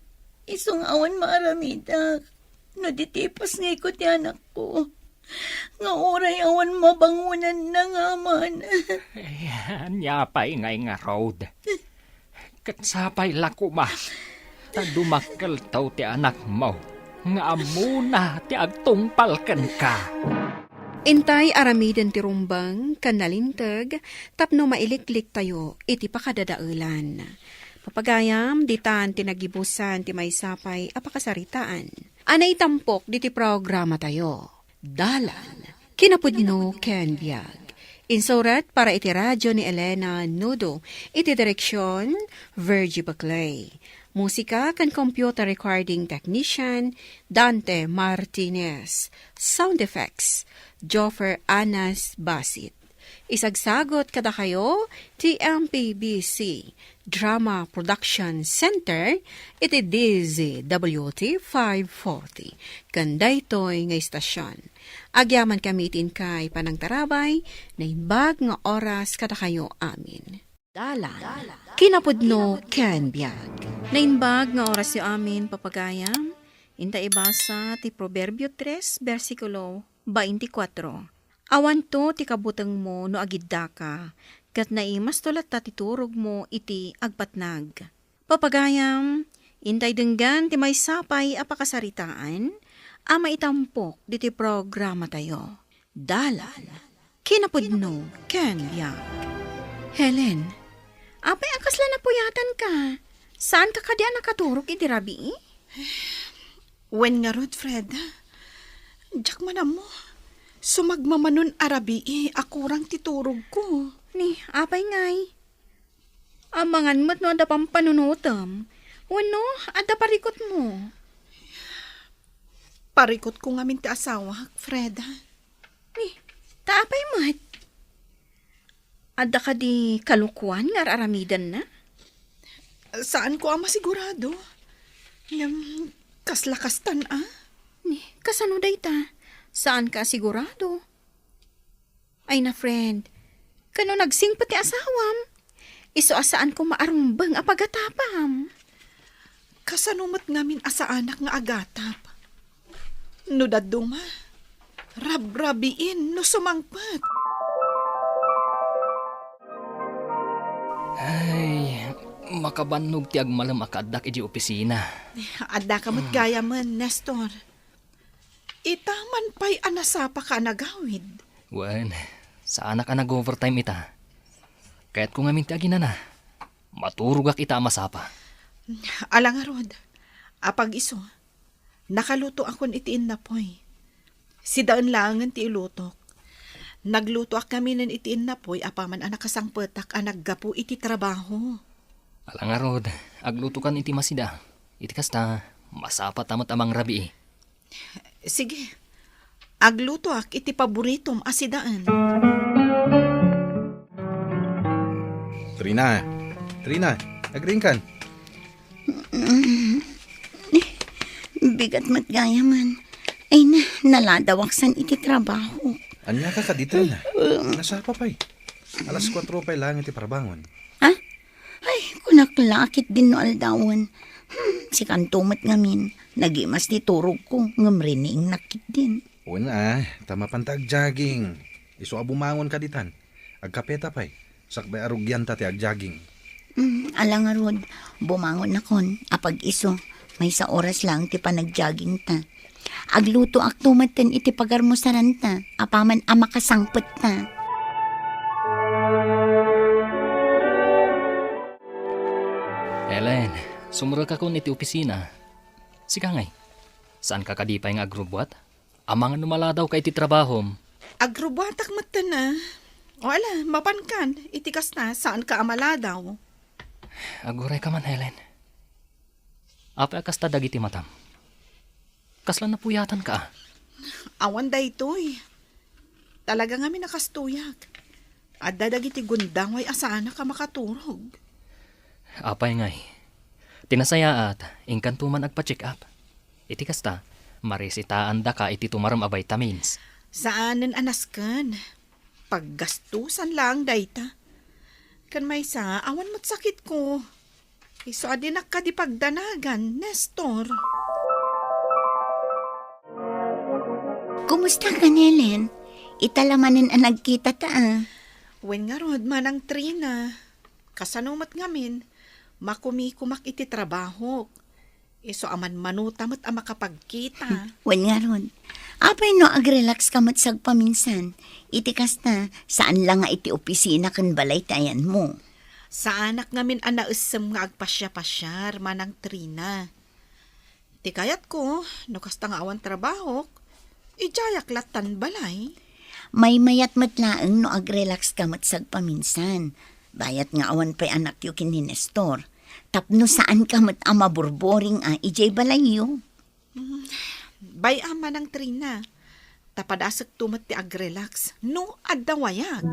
Isu nga awan maaramidak. No di ti ipasngayko ti anakko, nga uray awan mabangonanna nga aman. Eh, ania pay ngay ngarud? Ket sapay la koma ta dumakkelto ti anakmo nga ammona ti agtungpal kenka. Intay aramiden ti rumbeng ken nalinteg tapno mailikliktayo iti pakadadaelan. Papagayam, ditan ti nagibusan ti maysa pay a pakasaritaan a naitampok diti programatayo. Dalan, kinapudno ken biag. Insurat para iti radyo ni Elena Nudo, iti direksyon, Virgie Baclay. Musika ken computer recording technician, Dante Martinez. Sound effects, Joffer Anas Basit. Isagsagot kadakayo ti M P B C Drama Production Center iti D Z W T five forty. Ken daytoy nga istasyon, agyamankami iti inkay panangtarabay, naimbag nga oras kadakayo amin. Dalan, kinapudno ken biag. Naimbag nga orasyo amin, papagayam. Inta ibasa ti Proverbio tres, bersikulo twenty-four. Awanto ti kabutengmo no agiddaka, ket naimasto latta ti turogmo iti agpatnag. Papagayam, intay denggan ti maysa pay a pakasaritaan a maitampok diti programatayo. Dalan, kinapudno ken biag. Helen, apay a kasla napuyatanka? Saanka kadi a nakaturog iti rabii? Wen ngarud, Freda. Diak man ammo. Sumagmamanon a rabii a kurang ti turogko. Ni, apay ngay? Amangan met no adda pampanunotem. Wenno, adda parikutmo? Parikutko ngamin ti asawak, Freda. Ni, ta apay met? Adda kadi kalokuan nga ar-aramidenna? Saanko a masigurado. Ngem, kasla kastan a. Ni, kasano dayta? Saanka a sigurado? Ay na, friend, kano nagsingpet ti asawam? Isu a saanko maarumbeng a pagatapam. Kasano met ngamin a saanak nga agatap? No dadduma, rabrabiin no sumangpet. Ay, makabannog ti agmalem a kaaddak idiay opisina. Addaka met gayamen, Nestor. Ita man pay a nasapaka a nagawid. Wen, saanak a nag-overtime ita. Kayatko ngamin ti aginana. Maturogak ita a masapa. Ala ngarud, apag-isu, nakalutoakon iti innapoy. Sidaen laengen ti ilutok. Naglutoak ngaminen iti innapoy apaman a nakasangpetak a naggapu iti trabaho. Ala ngarud, aglutokan iti masida. Iti kasta, masapata met a mangrabii. Sige. Aglutoak iti paboritom a sidaen. Rina, Rina, agriingkan? Mm. Bigat met gayamen. Ay na, naladawak san iti trabaho. Ania ka kadita? Nasapa pay. Alas kuatro pay laeng iti parbangon. Ha? Ay, kunak la a ketdin no aldawen. Hmm, sikanto met ngamin. Nagimas ti turogko, ngem riniingnak ketdin. Wen a, ta mapanta agjogging. Isu a bumangonka ditan. Agkapeta pay. Sakbay a rugianta ti agjogging. Hmm, ala ngarud, bumangonnakon, apag-isu. Maysa oras laeng ti panagjoggingta. Aglutoakto metten iti pagarmusaranta, apaman a makasangpetta. Ellen, sumrekakon iti opisina. Sika ngay, saanka kadi pay nga agrubbuat? Amangan no maladawka iti trabahom. Agrubbuatak metten a. O ala, mapankan, iti kasta, saanka a maladaw. Agurayka man, Helen. Apay a kasta dagiti matam? Kasla napuyatanka a? Awan daytoy. Talaga ngamin a kastoyak. Adda dagiti gundaway a saanak a makaturog. Apay ngay, ti nasayaat, inkanto man agpa-check up. Iti kasta, maresetaandaka iti tumarem a vitamins. Saanen a nasken. Paggastusan laeng dayta. Ken maysa, awan met sakitko. Isu a dinak kadi pagdanagan, Nestor. Kumusta ka, Helen? Ita la manen a nagkita ta, a. Wen ngarud, Manang Trina. Kasano met ngamin? Makumikumak iti trabahok. Isu a manmanuta met a makapagkita. Wen ngarud, apay no agrelax ka met sagpaminsan? Iti kasta, saan la nga iti opisina ken balay ti ayanmo. Saanak ngamin a naessem nga agpasiapasiar, Manang Trina. Ti kayatko, no kasta nga awan trabahok, idiayak lattan balay. Maymayat met laeng no agrelax ka met sagpaminsan. Bayat nga awan pay anakyo ken ni Nestor. Tapno saan ka met a maburboring a idiay balayyo. Hmm, bay-am, Manang Trina. Ta padasekto met ti agrelax no adda wayag.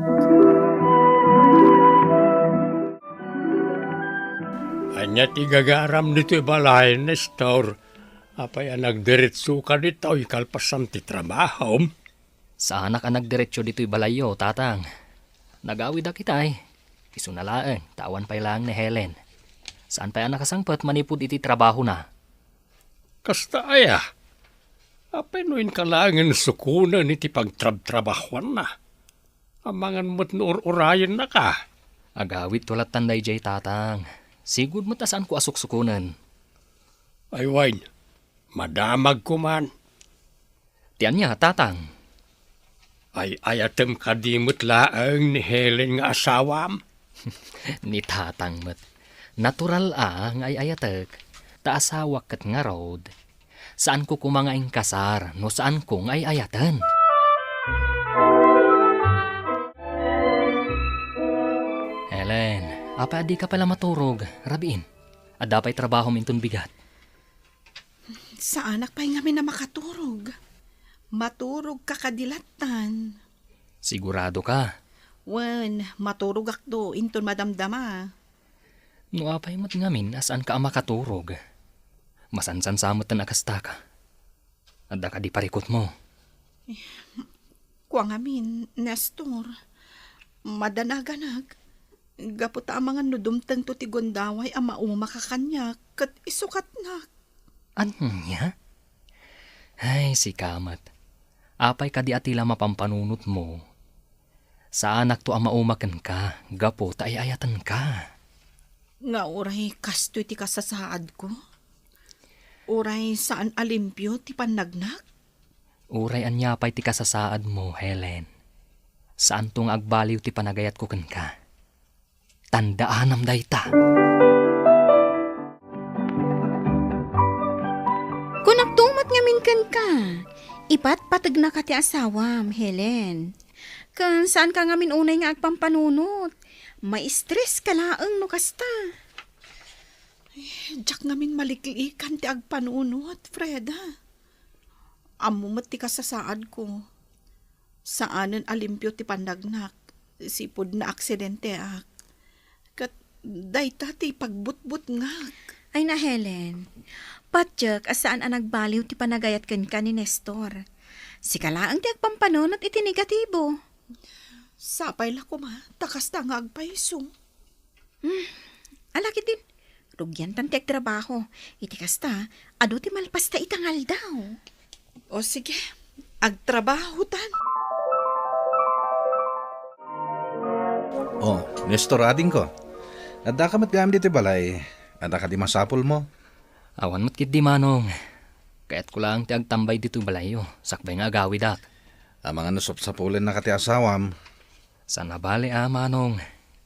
Ania ti gagaram ditoy balay, Nestor? Apay a nagdiretso ka ditoy kalpasan ti trabahom? Saanak a nagdiretso ditoy balayyo, Tatang. Nagawidak itay. Isuna laeng, ta awan pay laeng ni Helen. Saan pay a nakasangpet manipud iti trabahona. Kasta aya? Apay no inka laengen sukonen iti pagtrabtrabahuanna? Amangan met no ur-urayennaka. Agawidto lattan daydiay, Tatang. Sigud met a saanko a suksukonen. Ay wen, madamagko man. Ti ania, Tatang? Ay-ayatem kadi met laeng ni Helen nga asawam? Ni Tatang met. Natural a nga ay-ayatek, ta asawak ket ngarud. Saanko koma nga inkasar no saanko nga ay-ayaten. Helen, apay a dika pay la maturog, rabiin? Adda pay trabahom inton bigat? Saanak pay ngamin a makaturog. Maturogka kadi lattan. Sigurado ka? Wen, maturogakto inton madamdama. No apay met ngamin a saanka a makaturog? Masansansa metten a kastaka. Adda kadi parikutmo? Kua ngamin, Nestor, madanaganak. Gapu ta amangan no dumtengto ti gundaway a maumaka kaniak ket isukatnak. Ania? Ay, sika met. Apay kadi a ti la mapampanunotmo? Saanakto a mauma kenka gapu ta ay-ayatenka. Nga uray kastoy ti kasasaadko? Uray saan a limpio ti pannagnak? Uray ania pay ti kasasaadmo, Helen, saanto nga agbaliw ti panagayatko kenka. Tandaanam dayta. Kunakto met ngamin kenka, ipatpategnaka ti asawam, Helen. Ken saanka ngamin unay nga agpampanunot. Maistres ka laeng no kasta. Eh, diak ngamin maliklikan ti agpanunot, Freda. Ammo met ti kasasaadko. Saanen a limpio ti pannagnak, sipud naaksidente ak. Ket dayta ti pagbutbutngak. Ay na, Helen, patiek a saan a nagbaliw ti panagayat kenka ni Nestor. Sika laeng ti agpampanunot iti negatibo. Sapay la koma, ta kasta nga agpayso. Hmm, ala ketdin, rugiantan ti agtrabaho. Iti kasta, adu ti malpasta ita nga aldaw. O sige, agtrabahotan. O, Nestor, adingko. Addaka met gayam ditoy balay. Adda kadi masapulmo? Awan met ketdi, Manong. Kayatko laeng ti agtambay ditoy balayyo, sakbay nga agawidak. Amangan no sapsapulennaka ti asawam. Saan a bale a, Manong.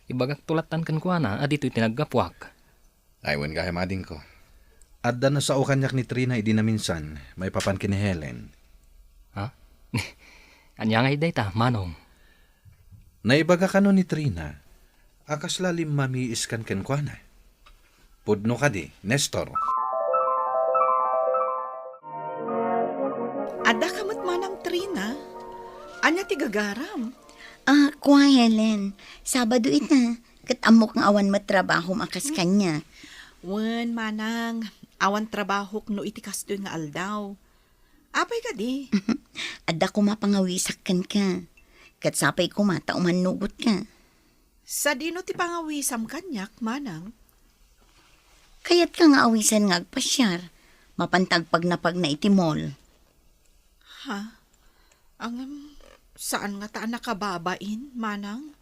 Ibagakto lattan kenkuana a ditoy ti naggapuak. Ay, wen gayam, adingko. Adda nasao kaniak ni Trina idi naminsan, maipapan ken ni Helen. Ha? Ania ngay dayta, Manong? Naibaga kano ni Trina a kasla limmamiiskan kenkuana. Pudno kadi, Nestor. Adda ka met, Manang Trina? Ania ti gagaram? Ah, kua, Helen. Sabado ita, ket ammok nga awan met trabahom a kas kaniak. Wen, Manang, awan trabahok no iti kastoy nga aldaw. Apay kadi? Adda koma pangawisak kenka. Ket sapay koma ta umannugotka. Sadino ti pangawisam kaniak, Manang? Kayatka nga awisan nga agpasiar, mapanta agpagnapagna iti mall. Ha? Ngem, saan ngata a nakababain, manang?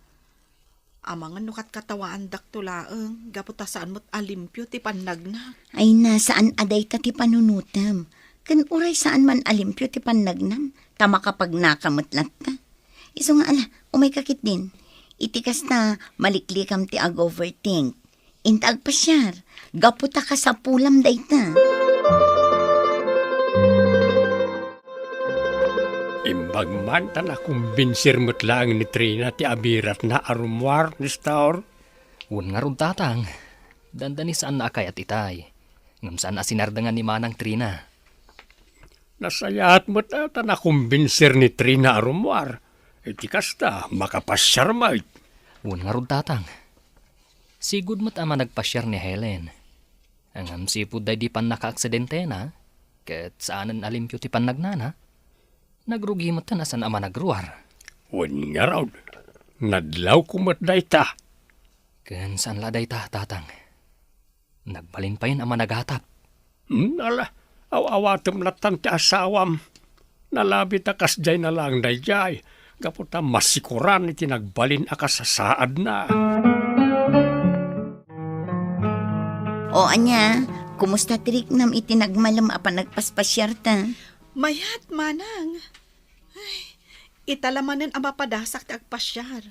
Amangan no katkatawaandakto laeng, gapu ta saan met a limpio ti pannagnak. Ay na, saan a dayta ti panunotem. Ken uray saan man a limpio ti pannagnam, ta makapagnaka met latta. Isu nga ala, umayka ketdin. Iti kasta, maliklikam ti ag-overthink. Inta agpasiar, gapu ta kasapulam dayta. Imbag man ta nakumbinsir met laeng ni Trina ti abiratna a rummuar, Nestor. Wen ngarud, Tatang. Dandani saan a kayat itay. Ngem saan a sinardengan ni Manang Trina. Nasayaat met ta nakumbinsir ni Trina a rummuar. Iti kasta, makapasiar met. Wen ngarud, Tatang. Sigud met a managpasiar ni Helen. Ngem sipud daydi pannakaaksidentena, ket saanen a limpio ti pannagnana, nagrugi met a saan a managruar. Wen ngarud, nadlawko met dayta. Ken saan la dayta, Tatang. Nagbalin payen a managatap. Hmm, ala, aw-awatem lattan ti asawam. Nalabi ta kasdiay na laeng daydiay, gapu ta masikoran iti nagbalin a kasasaadna. O ania, kumusta ti riknam iti nagmalem a panagpaspasiarta? Mayat, manang. Ay, ita la manen a mapadasak ti agpasiar.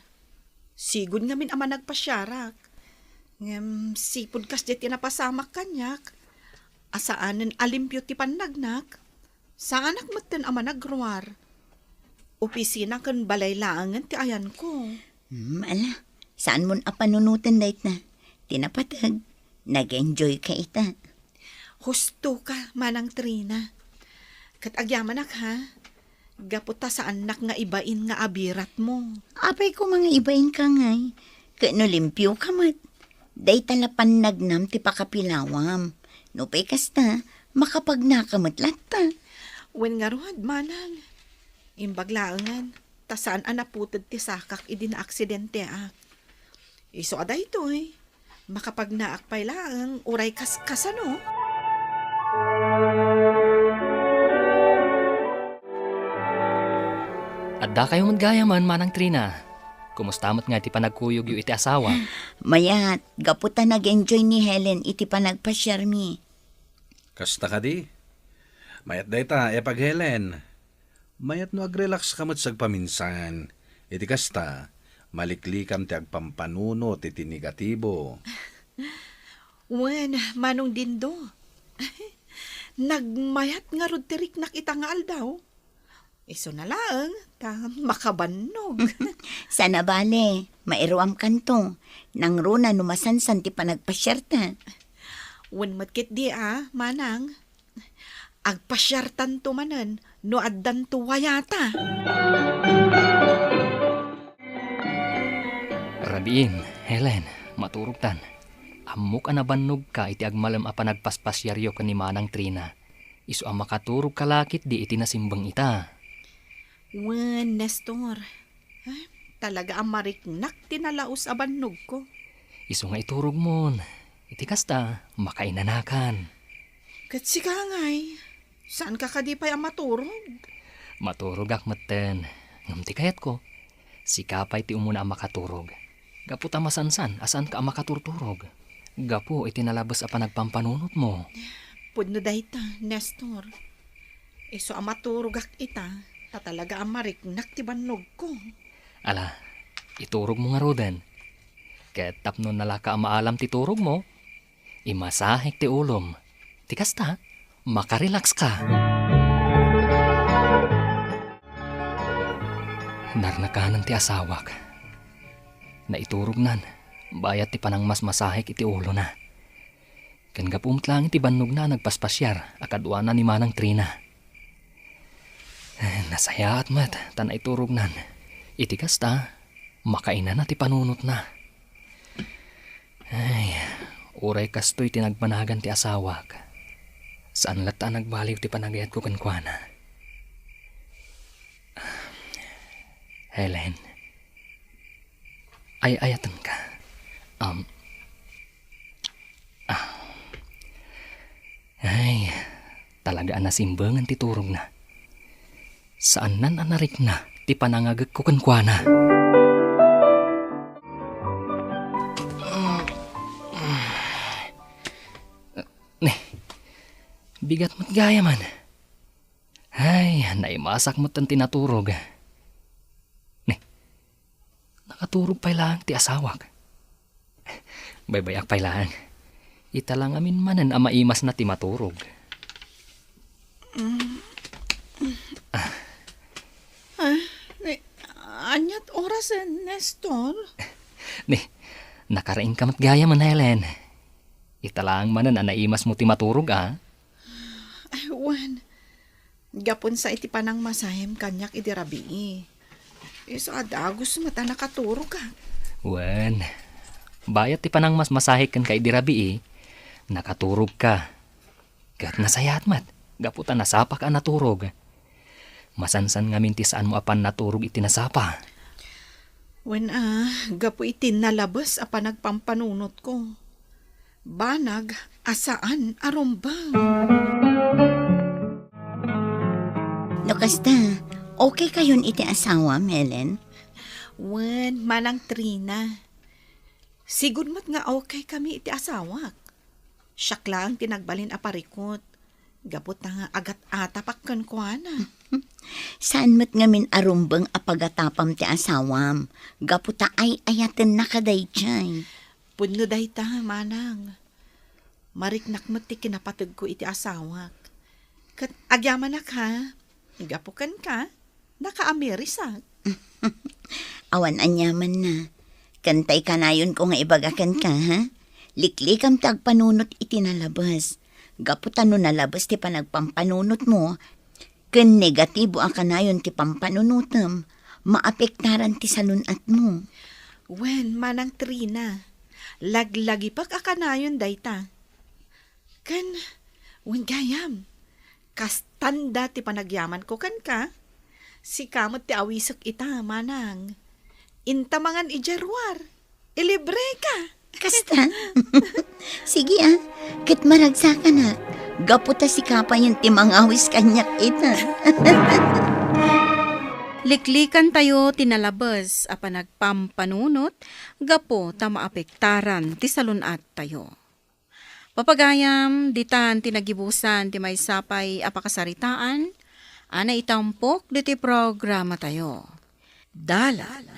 Sigud ngamin a managpasiarak. Ngem sipud kasdiay ti napasamak kaniak, a saanen a limpio ti pannagnak, saanak metten a managruar. Opisina ken balay laengen ti ayanko. Hmm, ala, saanmon a panunoten dayta. Ti napateg, nag-enjoyka ita. Husto ka, Manang Trina. Ket agyamanak, ha? Gapu ta saannak nga ibain nga abiratmo. Apay koma nga ibainka ngay? Ket no limpioka met, dayta la pannagnam ti pakapilawam. No pay kasta, makapagnaka met latta. Wen ngarud, manang. Imbag laengen, ta saan a naputed ti sakak idi naaksidenteak. Isu a daytoy, makapagnaak pay laeng uray kas-, kasano? Addakayo met gayamen, Manang Trina. Kumusta met nga iti panagkuyogyo iti asawa? Mayat, gapu ta nag-enjoy ni Helen iti panagpasiarmi. Kasta kadi? Mayat dayta, Epag Helen. Mayat no agrelakska met sagpaminsan. Iti kasta, maliklikam ti agpampanunot iti negatibo. Wen, Manong Dindo. Nagmayat ngarud ti riknak ita nga aldaw. Isuna laeng ta makabannog. Saan a bale, mairuamkanto. Nangruna no masansan ti panagpasiarta. Wen met ketdi a, manang. Agpasiartanto manen no addanto wayata. Rabiin, Helen, maturogtan. Ammok a nabannogka iti agmalem a panagpaspasiaryo ken ni Manang Trina. Isu a makaturogka la ketdi iti nasimbeng ita. Wen, Nestor. Ay, talaga a mariknak ti nalaus a bannogko. Isu nga iturogmon. Iti kasta, makainanakan. Ket sika ngay, saanka kadi pay a maturog? Maturogak metten. Ngem ti kayatko, sika pay ti umuna a makaturog. Gapu ta masansan a saanka a makaturturog. Gapu iti nalabes a panagpampanunotmo. Pudno dayta, Nestor. Isu a maturogak ita, ta talaga a mariknak ti bannogko. Ala, iturogmo ngaruden. Ket tapno nalaka a maalam ti turogmo, imasahek ti ulom. Ti kasta, makarelax ka. Narnakanan ti asawak. Naiturognan, bayat ti panangmasmasahek iti ulona. Ken gapu met laeng iti bannogna a nagpaspasiar a kaduana ni Manang Trina. Eh, nasayaat met ta naiturognan. Iti kasta, makainana ti panunotna. Ay, uray kastoy ti nagbanagan ti asawak. Saan latta a nagbaliw ti panagayatko kenkuana. Helen, ay-ayatenka. Um, ah. Ay, talaga a nasimbengan ti turogna. Saannan a narikna ti panangagekko kenkuana. Ni, bigat met gayam. Ay, naimasak met ti naturog. Ni, nakaturog pay laeng ti asawak. Baybay-ak pay laeng. Ita la ngamin manen a maimasna ti maturog. Ah, ni, aniat orasen, Nestor? Ni, nakariingka met gayam, Helen. Ita laeng manen a naimasmo ti maturog, a? Ay, wen. Gapun sa iti panangmasahim kaniak idi rabii. Isu a dagus met a nakaturogak. Wen, bayat ti panangmasmasahek kenka idi rabii, nakaturogka. Ket nasayaat met, gapu ta nasapak a naturog. Masansan ngamin ti saanmo a pannaturog iti nasapa. Wen a, gapu iti nalabes a panagpampanunotko. Banag a saan a rumbeng. No kasta, okay kayon iti asawam, Helen? Wen, Manang Trina. Sigud met nga okay kami iti asawak. Siak laeng ti nagbalin a parikut. Gapu ta nga agat-atapak kenkuana. Saan met ngamin a rumbeng a pagatapam ti asawam, gapu ta ay-ayatenna kadaydiay. Pudno dayta, manang. Mariknak met ti kinapategko iti asawak. Ket agyamanak, ha? Gapu kenka, nakaamirisak. Awan aniamanna. Ken tay kanayonko nga ibaga kenka, ha? Liklikam ti agpanunot iti nalabes. Gapu ta no nalabes ti panagpampanunotmo, ken negatibo a kanayon ti pampanunotem, maapektaran ti salun-atmo. Wen, Manang Trina, laglagipek a kanayon dayta. Ken, wen gayam, kastanda ti panagyamanko kenka. Sika met ti awisek ita, manang. Inta mangan idiay ruar. Ilibreka. Kasta? Sige, a. Ket maragsakanak. Gapu ta sika payen ti mangawis kaniak ita. Liklikantayo ti nalabes a panagpampanunot gapu ta maapektaran ti salun-attayo. Papagayam, ditan ti nagibusan ti maysa pay a pakasaritaan a naitampok ditoy programatayo. Dalan,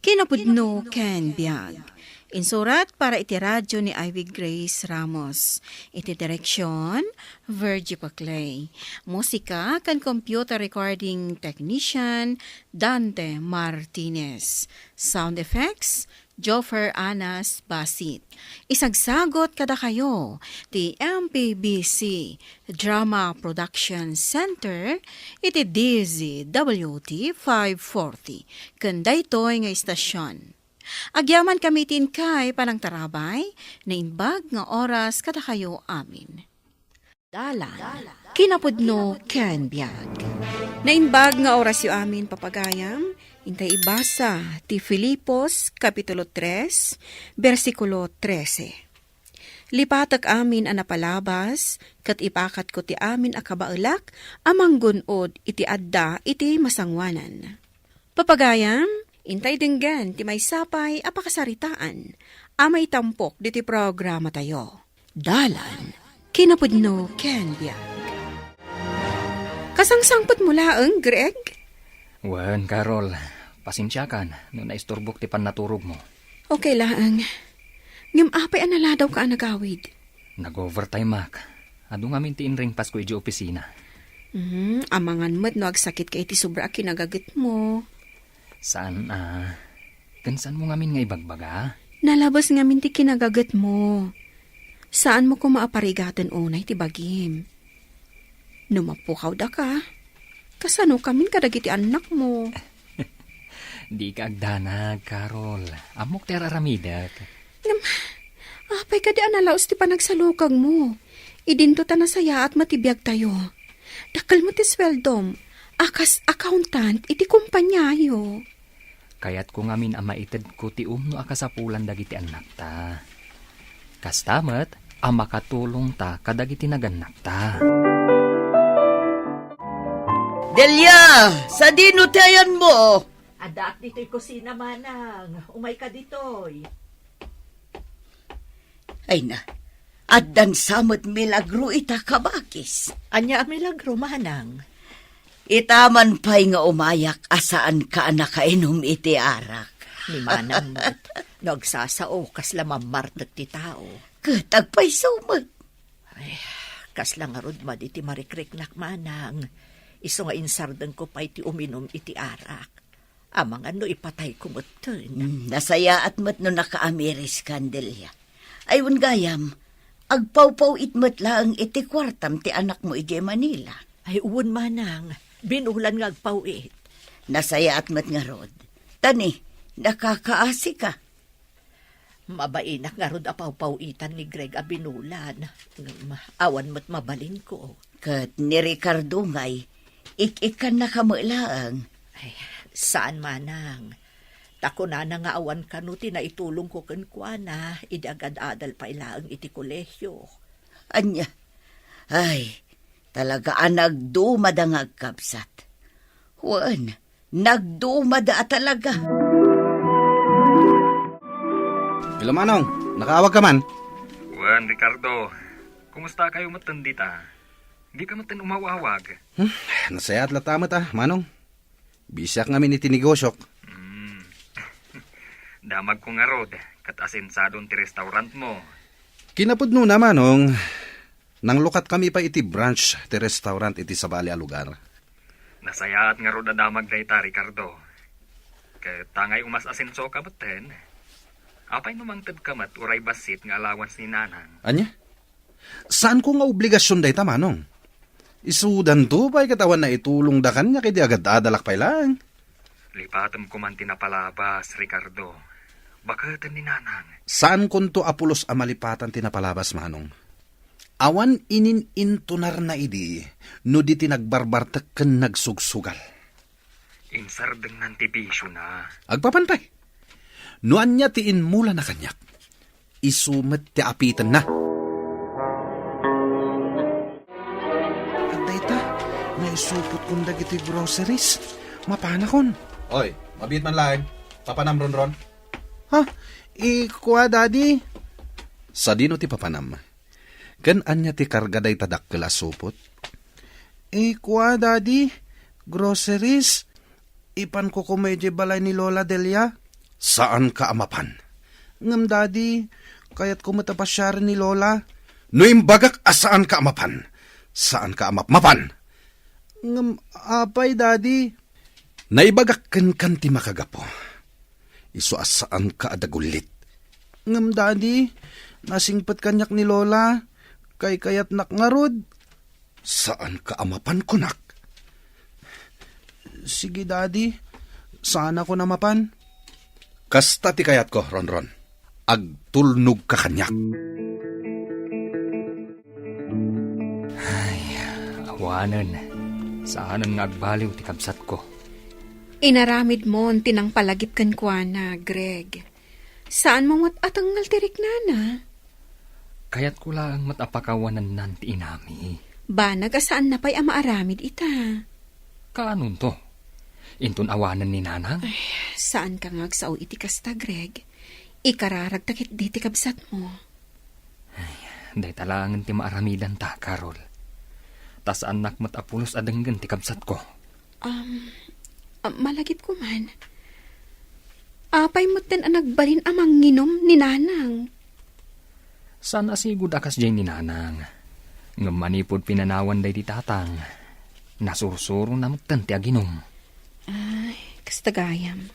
kinapudno ken biag. Insurat para iti radyo ni Ivy Grace Ramos. Iti direksyon, Virgie Paclay. Musika ken computer recording technician, Dante Martinez. Sound effects, Joffer Anas Basit. Isagsagot kadakayo ti M P B C Drama Production Center iti D Z W T five forty ken daytoy nga istasion. Agyamankami ti inkay panangtarabay, naimbag nga oras kadakayo amin. Dalan, kinapudno ken biag. Naimbag nga orasyo amin, papagayam, intay ibasa ti Filipos, Kapitulo tres, bersikulo trese. Lipatek amin a napalabas, ket ipakatko ti amin a kabaelak a manggun-od iti adda iti masangoanan. Papagayam, intay denggen ti maysa pay a pakasaritaan a maitampok ditoy programatayo. Dalan, kinapudno ken biag. Kasangsangpetmo laeng, Greg? Wen, Carol, pasensiakan no naisturbok ti pannaturogmo. Okay laeng. Ngem apay a naladawka a nagawid? Nag-overtime-ak. Adu ngamin ti inringpasko idiay opisina. Hmm, amangan met no agsakitka iti sobra a kinagagetmo. Saan a. Ken saanmo ngamin nga ibagbaga? Nalabes ngamin ti kinagagetmo. Saanmo koma a parigaten unay ti bagim. No mapukawdaka, kasanokamin kadagiti annakmo? Dika agdanag, Carol. Ammok ti ar-aramidek. Ngem, apay kadi a nalaus ti panagsalukagmo? Idinto ta nasayaat met ti biagtayo. Dakkel met ti sueldom a kas accountant iti kompaniayo. Kayatko ngamin a maitedko ti umno a kasapulan dagiti annakta. Kasta met a makatulongta kadagiti nagannakta. Delia, sadino ti ayanmo? Addaak ditoy kusina, manang. Umayka ditoy. Ay na, addan sa met milagro ita kabakis. Ania a milagro, manang? Ita man pay nga umayak a saanka a nakainom iti arak. Ni manang met, no agsasao, kasla mammartek ti tao. Ket agpayso met. Ay, kasla ngarud madi ti marikriknak, manang. Isu nga insardengko pay ti uminum iti arak. Amangan no ipatayko metten. Hmm, nasayaat met no nakaamiris, Candelia. Ay, wen gayam, agpawpaw-it met laeng iti kuartam ti anakmo idiay Manila. Ay, wen, manang, binulan nga agpaw-it. Nasayaat met ngarud. Tani, nakakaasika. Mabainak ngarud a pawpaw-itan ni Greg a binulan. Ngem awan met mabalinko. Ket ni Ricardo ngay, ik-ikkannaka met laeng. Ay, saan, manang. Ta kunana nga awan kano ti naitulongko kenkuana idi agad-adal pay laeng iti kolehio. Ania? Ay, talaga a nagdumada nga agkabsat. Wen, nagdumada a talaga. Hello, Manong. Nakaawag ka man? Wen, Ricardo. Kumusta kayo metten dita? Di ka metten umaw-awag. Hmm, nasayaat latta met, ah, Manong. Bisiak ngamin iti negosiok. Hmm. Damagko ngarud, ket asensadon ti restaurantmo. Kinapudnona, Manong, nanglukatkami pay iti branch ti restaurant iti sabali a lugar. Nasayaat ngarud a damag dayta, Ricardo. Ket tangay umas-asensoka metten. Apay no mangtedka met uray bassit nga allowance ni Nanang? Ania? Saanko nga obligasion dayta, Manong. Isudanto pay ket awan naitulongda kaniak idi agad-adalak pay laeng. Lipatem koman ti napalabas, Ricardo. Baketen ni Nanang. Saankonto a pulos a malipatan ti napalabas, Manong. Awan inin-intunarna idi no di ti nagbarbartek ken nagsugsugal. Insardengnan ti bisiona. Agpapan pay. No ania ti immulana kaniak, isu met ti apitenna. Adda ita, naisupotkon dagiti groceries. Mapanakon. Oy, mabiit man laeng. Papanam, Ronron. Ha? Ikua, Daddy. Sadino ti papanam? Ken ania ti karga dayta dakkel a supot? Ikua, Daddy, groceries. Ipanko koma idiay balay ni Lola Delia. Saanka a mapan. Ngem, Daddy, kayatko met a pasiaren ni Lola. No imbagak a saanka a mapan, saanka a mapmapan. Ngem, apay, Daddy? Naibagak kenkan ti makagapu. Isu a saanka a dagullit. Ngem, Daddy, nasingpet kaniak ni Lola. Kaykayatnak ngarud. Saanka a mapan, kunak. Sige, Daddy. Saanakon a mapan. Kasta ti kayatko, Ronron. Agtulnogka kaniak. Ay, awanen. Saanen nga agbaliw ti kabsatko. Inaramidmon ti nangpalagip kenkuana, Greg. Saanmo met a tengngel ti riknana? Kayatko laeng met a pakawanennan ti inami. Banag a saanna pay a maaramid ita. Kaanonto? Inton awanen ni Nanang? Ay, saanka nga agsao iti kasta, Greg. Ikararagta ketdi ti kabsatmo. Ay, dayta laengen ti maaramidanta, Carol. Ta saannak met a pulos a denggen ti kabsatko. Um, ah, malagipko man. Apay metten a nagbalin a manginum ni Nanang? Saan a sigud a kasdiay ni Nanang. Ngem manipud pinanawan daydi tatang, nasursurona metten ti aginum. Ay, kasta gayam.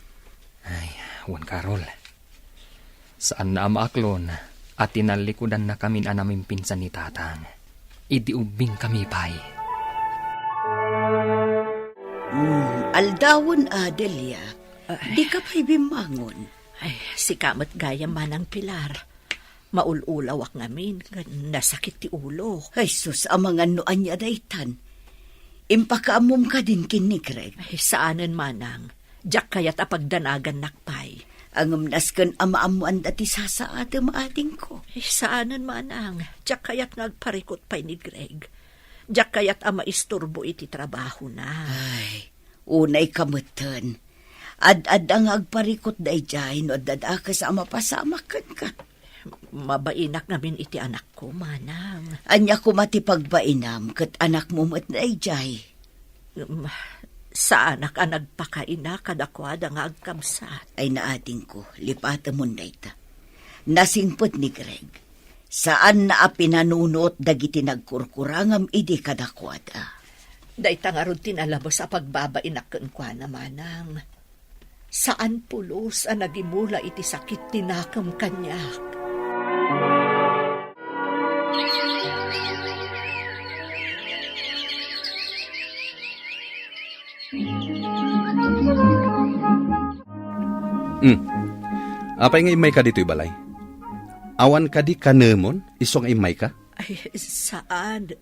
Ay, wen, Carol. Saanna a maaklon a tinallikudannakamin a namimpinsan ni tatang idi ubbingkami pay. Mm, aldawen, Adelia. Ah. Dika pay bimmangon. Ay, sika met gayam, Manang Pilar. Maul-ulawak ngamin, nasakit ti ulo. Ay, sus, amangan no ania daytan. Impakaammom kadin ken ni Greg? Ay, saanen, Manang. Diak kayat a pagdanagannak pay. Ngem nasken a maammoanda ti sasaatem, adingko. Eh, saanen, Manang. Diak kayat nga agparikut pay ni Greg. Diak kayat a maisturbo iti trabahona. Ay, unay ka metten. Ad-adda nga agparikut daydiay no adda dakes a mapasamak kenka. Mabainak ngamin iti anakko, manang. Ania koma ti pagbainam ket anakmo met daydiay? Um, saanak a nagpakaina kadakuada nga agkabsat. Ay, naadingko, lipatemon dayta. Nasingpet ni Greg. Saanna a pinanunot dagiti nagkurkurangam idi kadakuada. Dayta ngarud ti nalabes a pagbabainak kenkuana, manang. Saan pulos a nagimula iti sakit ti nakem kaniak. Hmm. Apay nga immayka ditoy balay? Awan kadi kanemon isu nga immayka? Ay, saan.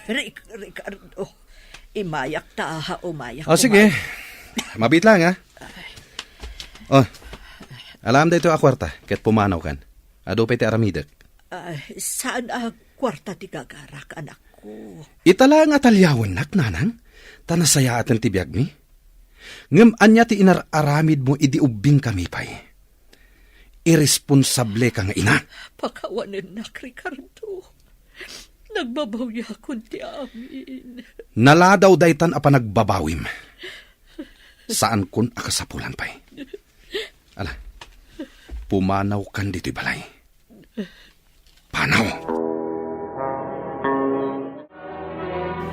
Ric-, Ricardo, imayak ta, umayak. O, sige. Mabiit lang, ha? O, alaem daytoy a kuarta, ket pumanawkan. Adu pay ti aramidek. Ay, saan a kuarta ti gagarak, anakko? Ita laeng a taliawennak, nanang, ta nasayaaten ti biagmi. Ngem ania ti inar-aramidmo idi ubbingkami pay? Irresponsableka nga ina. Pakawanennak, Ricardo. Nagbabawiakon ti amin. Naladaw daytan a panagbabawim. Saankon a kasapulan pay. Ala, pumanawkan ditoy balay. Panaw!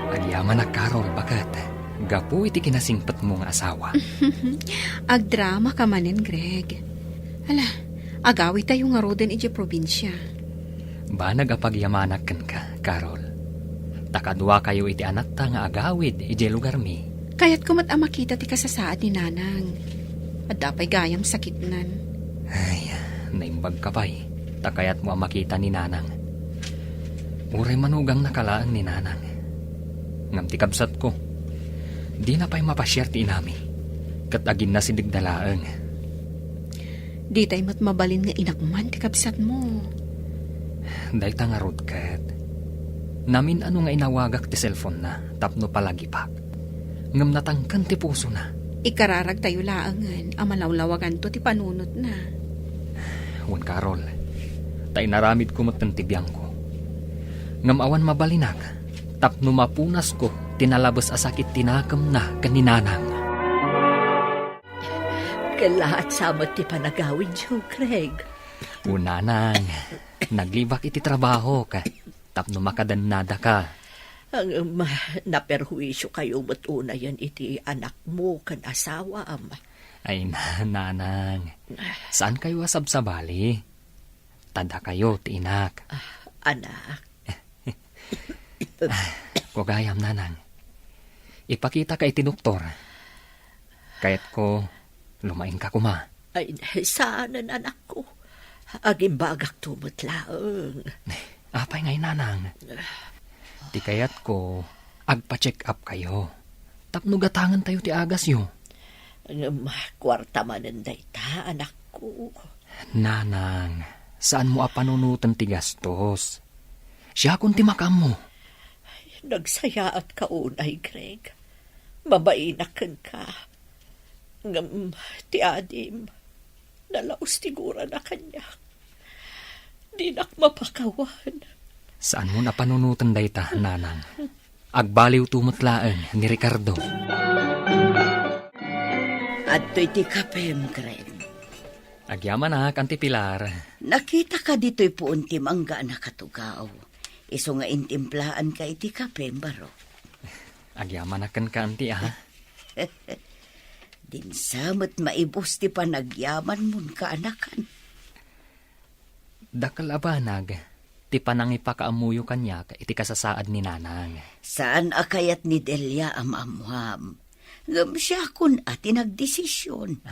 Agyamanak, Carol, baket, gapu iti kinasingpetmo nga asawa. Agdramaka manen, Greg. Ala, agawidtayo ngaruden idiay probinsia. Banag a pagyamanak kenka, Carol. Ta kaduakayo iti anakta nga agawid idiay lugarmi. Kayatko met a makita ti kasasaad ni Nanang. Adda pay gayam sakitnan. Ay, naimbagka pay. Ta kayatmo a makita ni Nanang. Uray manugangnaka laeng ni Nanang. Ngem ti kabsatko, dina pay mapasiar ti inami, ket aginnasidegda laeng. Ditay met mabalin nga inak man ti kabsatmo. Dayta ngarud ket, namin-ano nga inawagak ti cellphone-na tapno palagipak. Ngem natangken ti pusona. Ikararagtayo laengen a malawlawaganto ti panunotna. Wen, Carol, ta inaramidko metten ti biangko. Ngem awan mabalinak tapno mapunasko ti nalabes a sakit ti nakemna ken ni Nanang. Kellaat sa met ti panagawidyo, Craig. O, Nanang, naglibak iti trabahok tapno makadannadaka. Ngem, naperhuisiokayo met unayen iti anakmo ken asawam. Ay, na-, Nanang, saankayo a sabsabali. Ta dakayo ti inak. Ah, anak. Ko gayam, Nanang. Ipakitaka iti doktor. Kayatko, lumaingka koma. Ay, saanen, anakko. Agimbagakto met laeng. Apay ngay, Nanang? Ti kayatko, agpa-check up kayo. Tapno gatangentayo ti agasyo. Ngem, kuarta manen dayta, anakko. Nanang, saanmo a panunoten ti gastos. Siakon ti makaammo. Ay, nagsayaatka unay, Greg. Mabainak kenka. Ngem ti adim, nalaos ti gurana kaniak. Dinak mapakawan. Saanmo a panunoten dayta, Nanang. Agbaliwto met laeng ni Ricardo. Adtoy ti kapem, Greg. Agyamanak, Auntie Pilar. Nakitaka ditoy puon ti mangga a nakatugaw. Isu nga intimplaanka iti kapem, Barok. Agyamanak kenka, Auntie, a. Dinsa met maibus ti panagyamanmon, kaanakan. Dakkel a banag ti panangipakaammoyo kaniak iti kasasaad ni Nanang. Saan a kayat ni Delia a maammuam. Ngem siakon a ti nagdesisyon.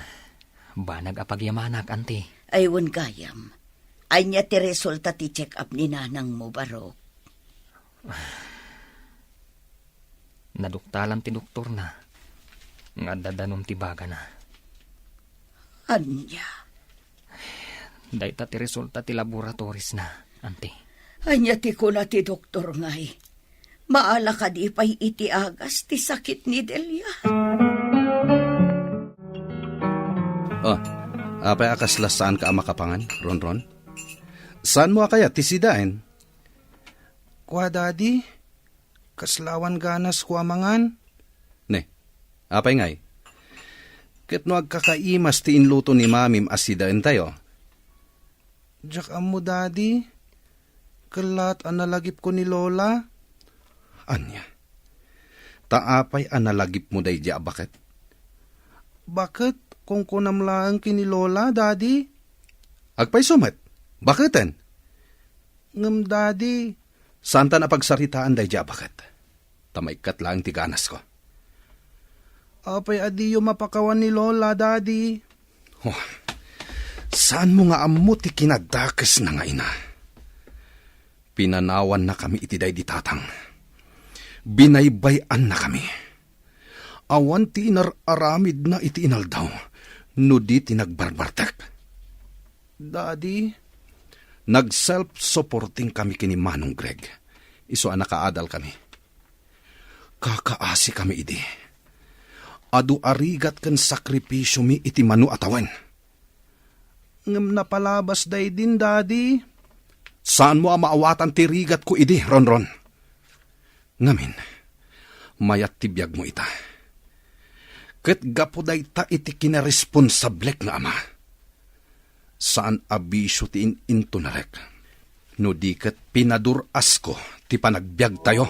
Banag a pagyamanak, Auntie. Ay, wen gayam. Ania ti resulta ti check-up ni Nanangmo, Barok? Naduktalan ti doktorna nga adda danum ti bagana. Ania? Dayta ti resulta ti laboratories na, Auntie. Ania ti kuna ti doktor ngay? Maala kadi pay iti agas ti sakit ni Delia? Oh, apay a kasla saanka a makapangan, Ronron? Saanmo a kayat ti sidaen? Kua, Daddy, kasla awan ganasko a mangan. Ne, apay ngay? Ket no agkakaimas ti inluto ni Mamim a sidaentayo? Diak ammo, Daddy. Kellat a nalagipko ni Lola. Ania? Ta apay a nalagipmo daydi a baket? Baket, kunkunam laeng ken ni Lola, Daddy. Agpayso met? Baketen? Ngem, Daddy. Saantan a pagsaritaan daydi a baket. Ta maikkat laeng ti ganasko. Apay a diyo mapakawan ni Lola, Daddy? Oh, saanmo nga ammo ti kinadakesna nga ina? Pinanawannakami iti daydi tatang. Binaybay-annakami. Awan ti inar-aramidna iti inaldaw no di ti nagbarbartek. Daddy? Nag-self-supporting kami ken ni Manong Greg. Isu a nakaadal kami. Kakaasi kami idi. Adu a rigat ken sakripisiomi iti mano a tawen. Ngem napalabas daydin, Daddy. Saanmo a maawatan ti rigatko idi, Ronron? Ngamin, mayat ti biagmo ita. Ket gapu dayta iti kinaresponsablek nga ama. Saan a bisio ti in-intunarek. No di ket pinadur-asko ti panagbiagtayo.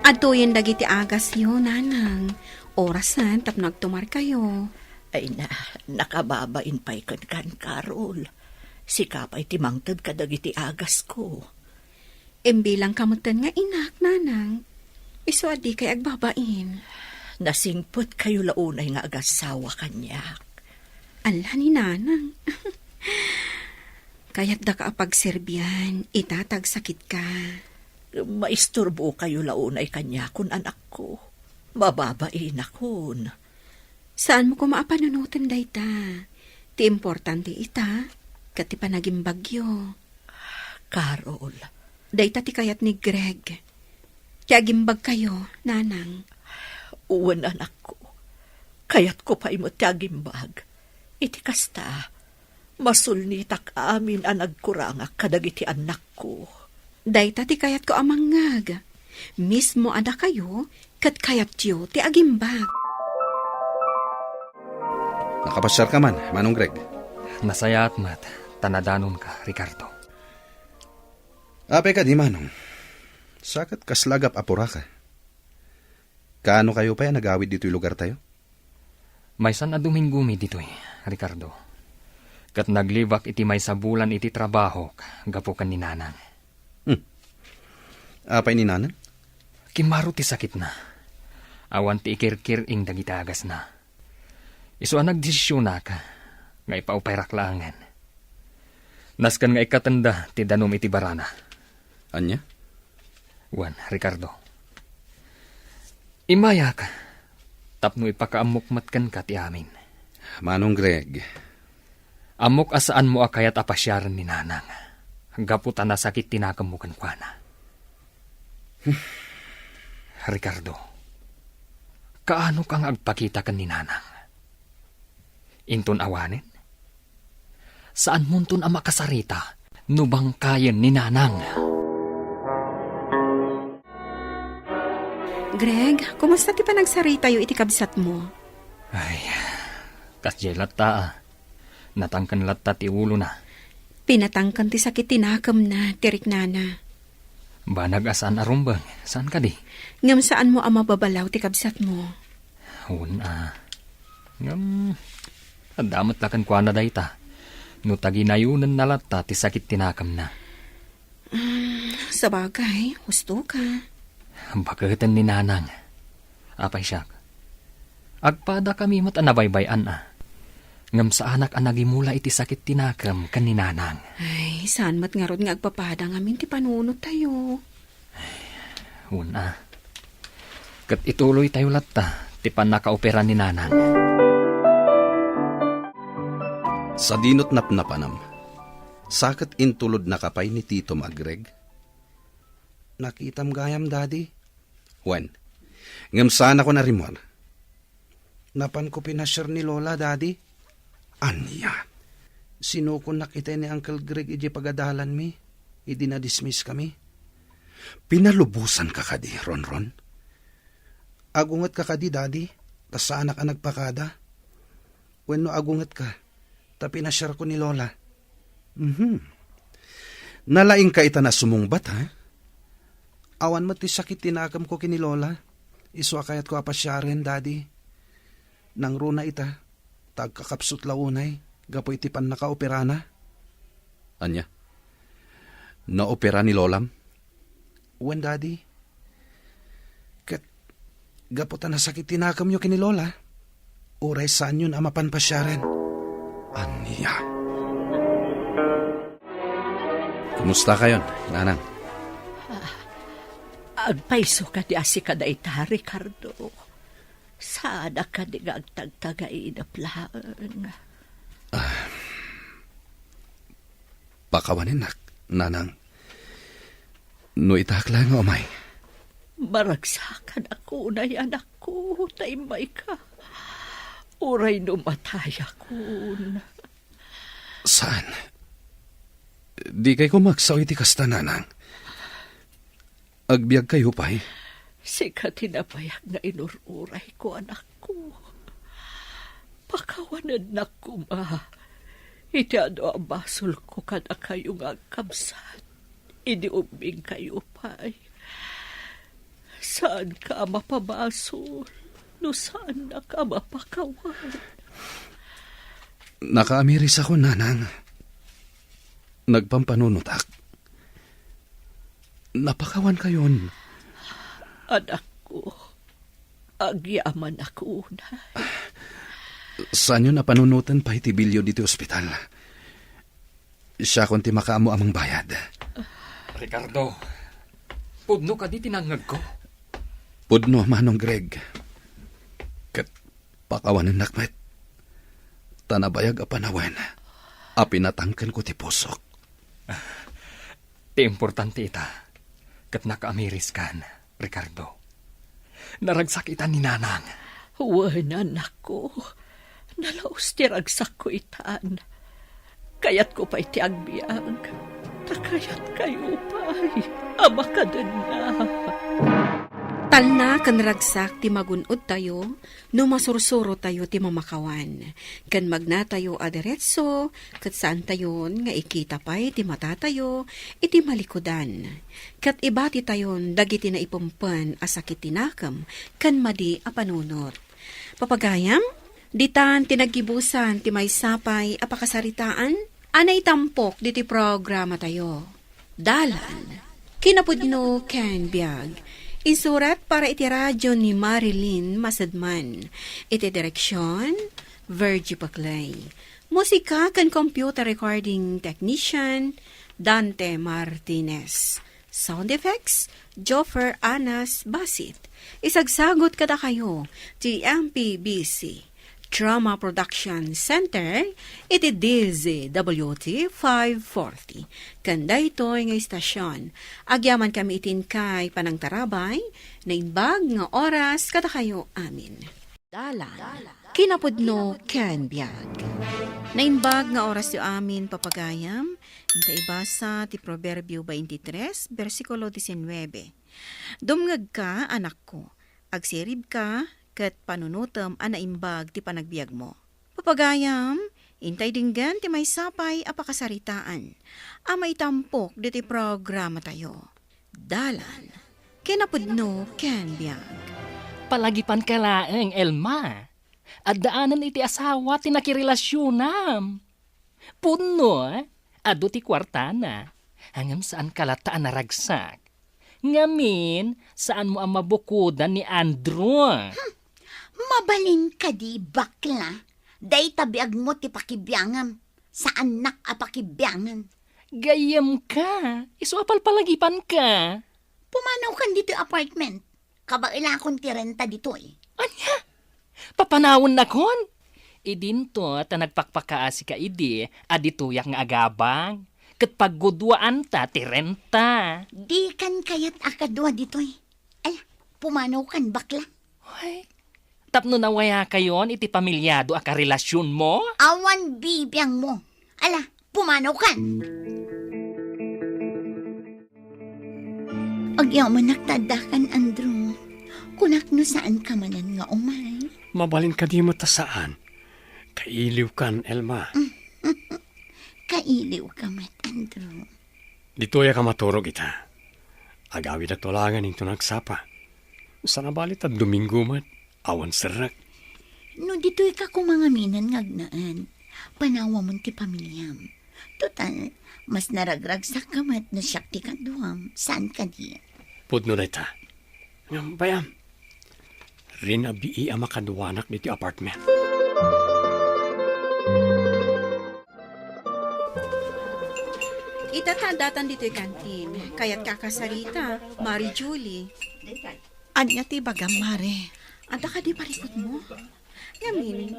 Adtoyen dagiti agasyo, Nanang. Orasen tapno agtumarkayo. Ay na, nakababain pay kenkan, Carol. Sika pay ti mangted kadagiti agasko. Imbilangka metten nga inak, Nanang. Isu a dikay agbabain. Nasingpetkayo la unay nga agassawa kaniak. Ala ni Nanang. Kayatdaka a pagserbian, ita ta agsakitka. Maisturbokayo la unay kaniakon, anakko. Mababainakon. Saanmo koma a panunoten dayta. Ti importante ita, ket ti panagimbagyo. Carol. Dayta ti kayat ni Greg. Ti agimbagkayo, Nanang. Wen, anakko. Kayatko pay met ti agimbag. Iti kasta, masulnitak amin a nagkurangak kadagiti annakko. Dayta ti kayatko a mangngeg. Mismo a dakayo, ket kayatyo ti agimbag. Nakapasiarka man, Manong Greg? Nasayaat met, ta nadanonka, Ricardo. Apay kadi, Manong? Sa ket kasla gap-apuraka. Kaano kayo pay a nagawid ditoy lugartayo? Maysan a Dominggomi ditoy, Ricardo. Ket naglibak iti maysa bulan iti trabahok gapu ken ni Nanang. Hmm. Apay ni Nanang? Kimmaro ti sakitna. Awan ti ikirkir-ing dagiti agasna. Isu a nagdesisionak nga ipaupayrak laengen. Nasken nga ikkatenda ti danum iti barana. Ania? Wen, Ricardo. Immayak tapno ipakaammok met kenka ti amin. Manong Greg. Ammok a saanmo a kayat a pasiaren ni Nanang gapu ta nasakit ti nakemmo kenkuana. Ricardo, kaanoka nga agpakita ken ni Nanang? Inton awanen? Saanmonton a makasarita no bangkayen ni Nanang? Greg, kumusta ti panagsaritayo iti kabsatmo? Ay, kasdiay latta, ah. Natangken latta ti ulona. Pinatangken ti sakit ti nakemna, ti riknana. Banag a saan a rumbeng, saan kadi? Ngem saanmo a mababalaw ti kabsatmo? Wen a. Ngem, adda met la kenkuana dayta. No taginayonenna latta ti sakit ti nakemna. Mm, sabagay, husto ka. Baketen ni Nanang. Apay siak? Agpadakami met a nabaybay-an a. Ngem saanak a nagimula iti sakit ti nakem ken ni Nanang. Ay, saan met ngarud nga agpapada ngamin ti panunottayo? Wen a. Ket ituloytayo latta ti pannakaopera ni Nanang. Sadino ti napnapanam? Sa ket intulodnaka pay ni Titom a Greg? Nakitam gayam, Daddy. Wen, ngem saanakon a rimmuar. Napanko pinasiar ni Lola, Daddy. Ania? Sinukonnak itay ni Uncle Greg idiay pagadalanmi, idi na-dismiss kami. Pinalubosanka kadi, Ronron? Agungetka kadi, Daddy, ta saanak a nagpakada? Wenno agungetka, ta pinasiarko ni Lola? Mhm. Nalaingka ita a sumungbat, ha? Awan met ti sakit ti nakemko ken ni Lola. Isu a kayatko a pasiaren, Daddy. Nangruna ita, ta agkakapsut la unay gapu iti pannakaoperana. Ania? Naopera ni Lolam? Wen, Daddy. Ket gapu ta nasakit ti nakemyo ken ni Lola, uray saanyon a mapan pasiaren. Ania? Kumusta kayon, Nanang? Ah, agpayso kadi a sika dayta, Ricardo? Saanak kadi nga agtagtagainep laeng? Ah, pakawanennak, Nanang. No itaak laeng nga umay. Maragsakanak unay, anakko, ta immayka. Uray no matayakon. Saan? Dikay koma agsao iti kasta, Nanang. Agbiagkayo pay? Sika ti nabayag nga inur-urayko, anakko. Pakawanennak koma iti adu a basolko kadakayo nga agkabsat idi ummingkayo pay. Saanka a mapamasol no saannak a mapakawan. Nakaamirisakon, Nanang. Nagpampanunotak. Napakawankayon. Anakko, agyamanak unay. Saanyo a panunoten pay ti bilyo ditoy ospital. Siakon ti makaammo a mangbayad. Ricardo, pudno kadi ti nangngegko? Pudno, Manong Greg. Ket pakawanennak met. Ta nabayag a panawen a pinatangkenko ti pusok. Ti importante ita, ket nakaamiriskan, Ricardo. Naragsak ita ni Nanang. Wen, anakko. Nalaus ti ragsakko itan. Kayatko pay ti agbiag. Ta kayatkayo pay a makadenna. Talna ken ragsak ti magun-odtayo no masursurotayo ti mamakawan, ken magnatayo a diretso, ket saantayon nga ikita pay ti matatayo iti malikudan. Ket ibatitayon dagiti naipempen a sakit ti nakem ken madi a panunot. Papagayam, ditan ti naggibusan ti maysa pay a pakasaritaan a naitampok ditoy programatayo. Dalan, kinapudno ken biag. Insurat para iti radio ni Marilyn Masadman. Iti direksyon, Virgie Paclay. Musika ken computer recording technician, Dante Martinez. Sound effects, Joffer Anas Basit. Isagsagut kadakayo ti M P B C Drama Production Center iti D Z W T five forty. Ken daytoy nga istasyon, agyamankami iti inkay panangtarabay, naimbag nga oras kadakayo amin. Dalan, kinapudno ken biag. Naimbag nga orasyo amin, papagayam, inta ibasa ti Proverbio twenty-three, bersikulo diecinueve. Dumngegka, anakko, agsiribka, ket panunotem a naimbag ti panagbiagmo. Papagayam, intay denggen ti maysa pay a pakasaritaan a maitampok ditoy programatayo. Dalan, kinapudno ken biag. Palagipanka laeng, Elma. Addaanen iti asawa ti nakirelasionam. Pudno, adu ti kuartana. Ngem saanka latta a naragsak. Ngamin, saanmo a mabukodan ni Andrew. Hmm, mabalin kadi, bakla? Dayta biagmo ti pakibiangem. Saannak a pakibiangen. Gayyemka, isu a palpalagipanka. Pumanawkan ditoy apartment. Kabaelakon ti renta ditoy. Ania? Papanawennakon? Idinto ta nagpakpakaasika idi a ditoyak nga agabang. ket pagguduaanta ti renta. Dikan kayat a kadua ditoy. Ala, pumanaw kan, bakla. Ay, tapno nawayakayon iti pamilyado a karelasionmo? Awan bibiangmo. Ala, pumanaw kan. Agyamanak ta addakan, Andrew. Kunak no saan ka manen nga umay. Mabalin kadi met a saan. Kailiw kan, Elma. Kailiw ka met, Andrew. Ditoy a ka maturog ita. Agawidak to laengen inton agsapa. Sana bali ta Domingo met, awan serrek. No ditoy ka koma ngamin nga agnaed, panawamon ti pamiliam. Total, mas naragragsak ka met no siak ti kaduam, saan kadi? Pudno dayta. Ngem, bay-am, rinabii a makaduanak ditoy apartment. Ita ta addatan ditoy kantin. Kayatka a kasarita, Mari Julie. Ania ti ibagam, Mare? Adda kadi parikutmo? Ngamin,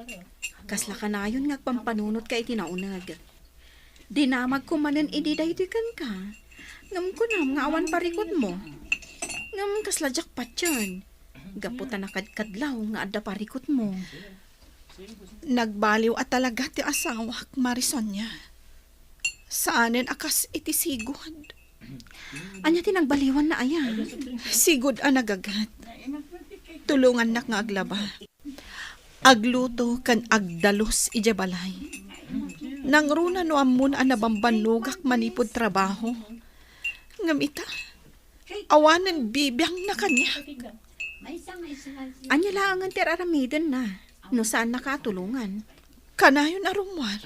kasla kanayon nga agpampanunotka iti nauneg. Dinamagko manen idi daytoy kenka. Ngem kunam nga awan parikutmo. Ngem kasla diak patien. Gapu ta nakadkadlaw nga adda parikutmo. Nagbaliw a talaga ti asawak, Mari Sonia. Saanen a kas iti sigud. Ania ti nagbaliwanna aya? Sigud a nagagat. Tulongannak nga aglaba. Agluto ken agdalus idiay balay. Nangruna no ammon a nabambannogak manipud trabaho. Ngem ita, awanen bibiangna kaniak. Ania laengen ti ar-aramidenna no saannaka a tulongan? Kanayon a rummuar.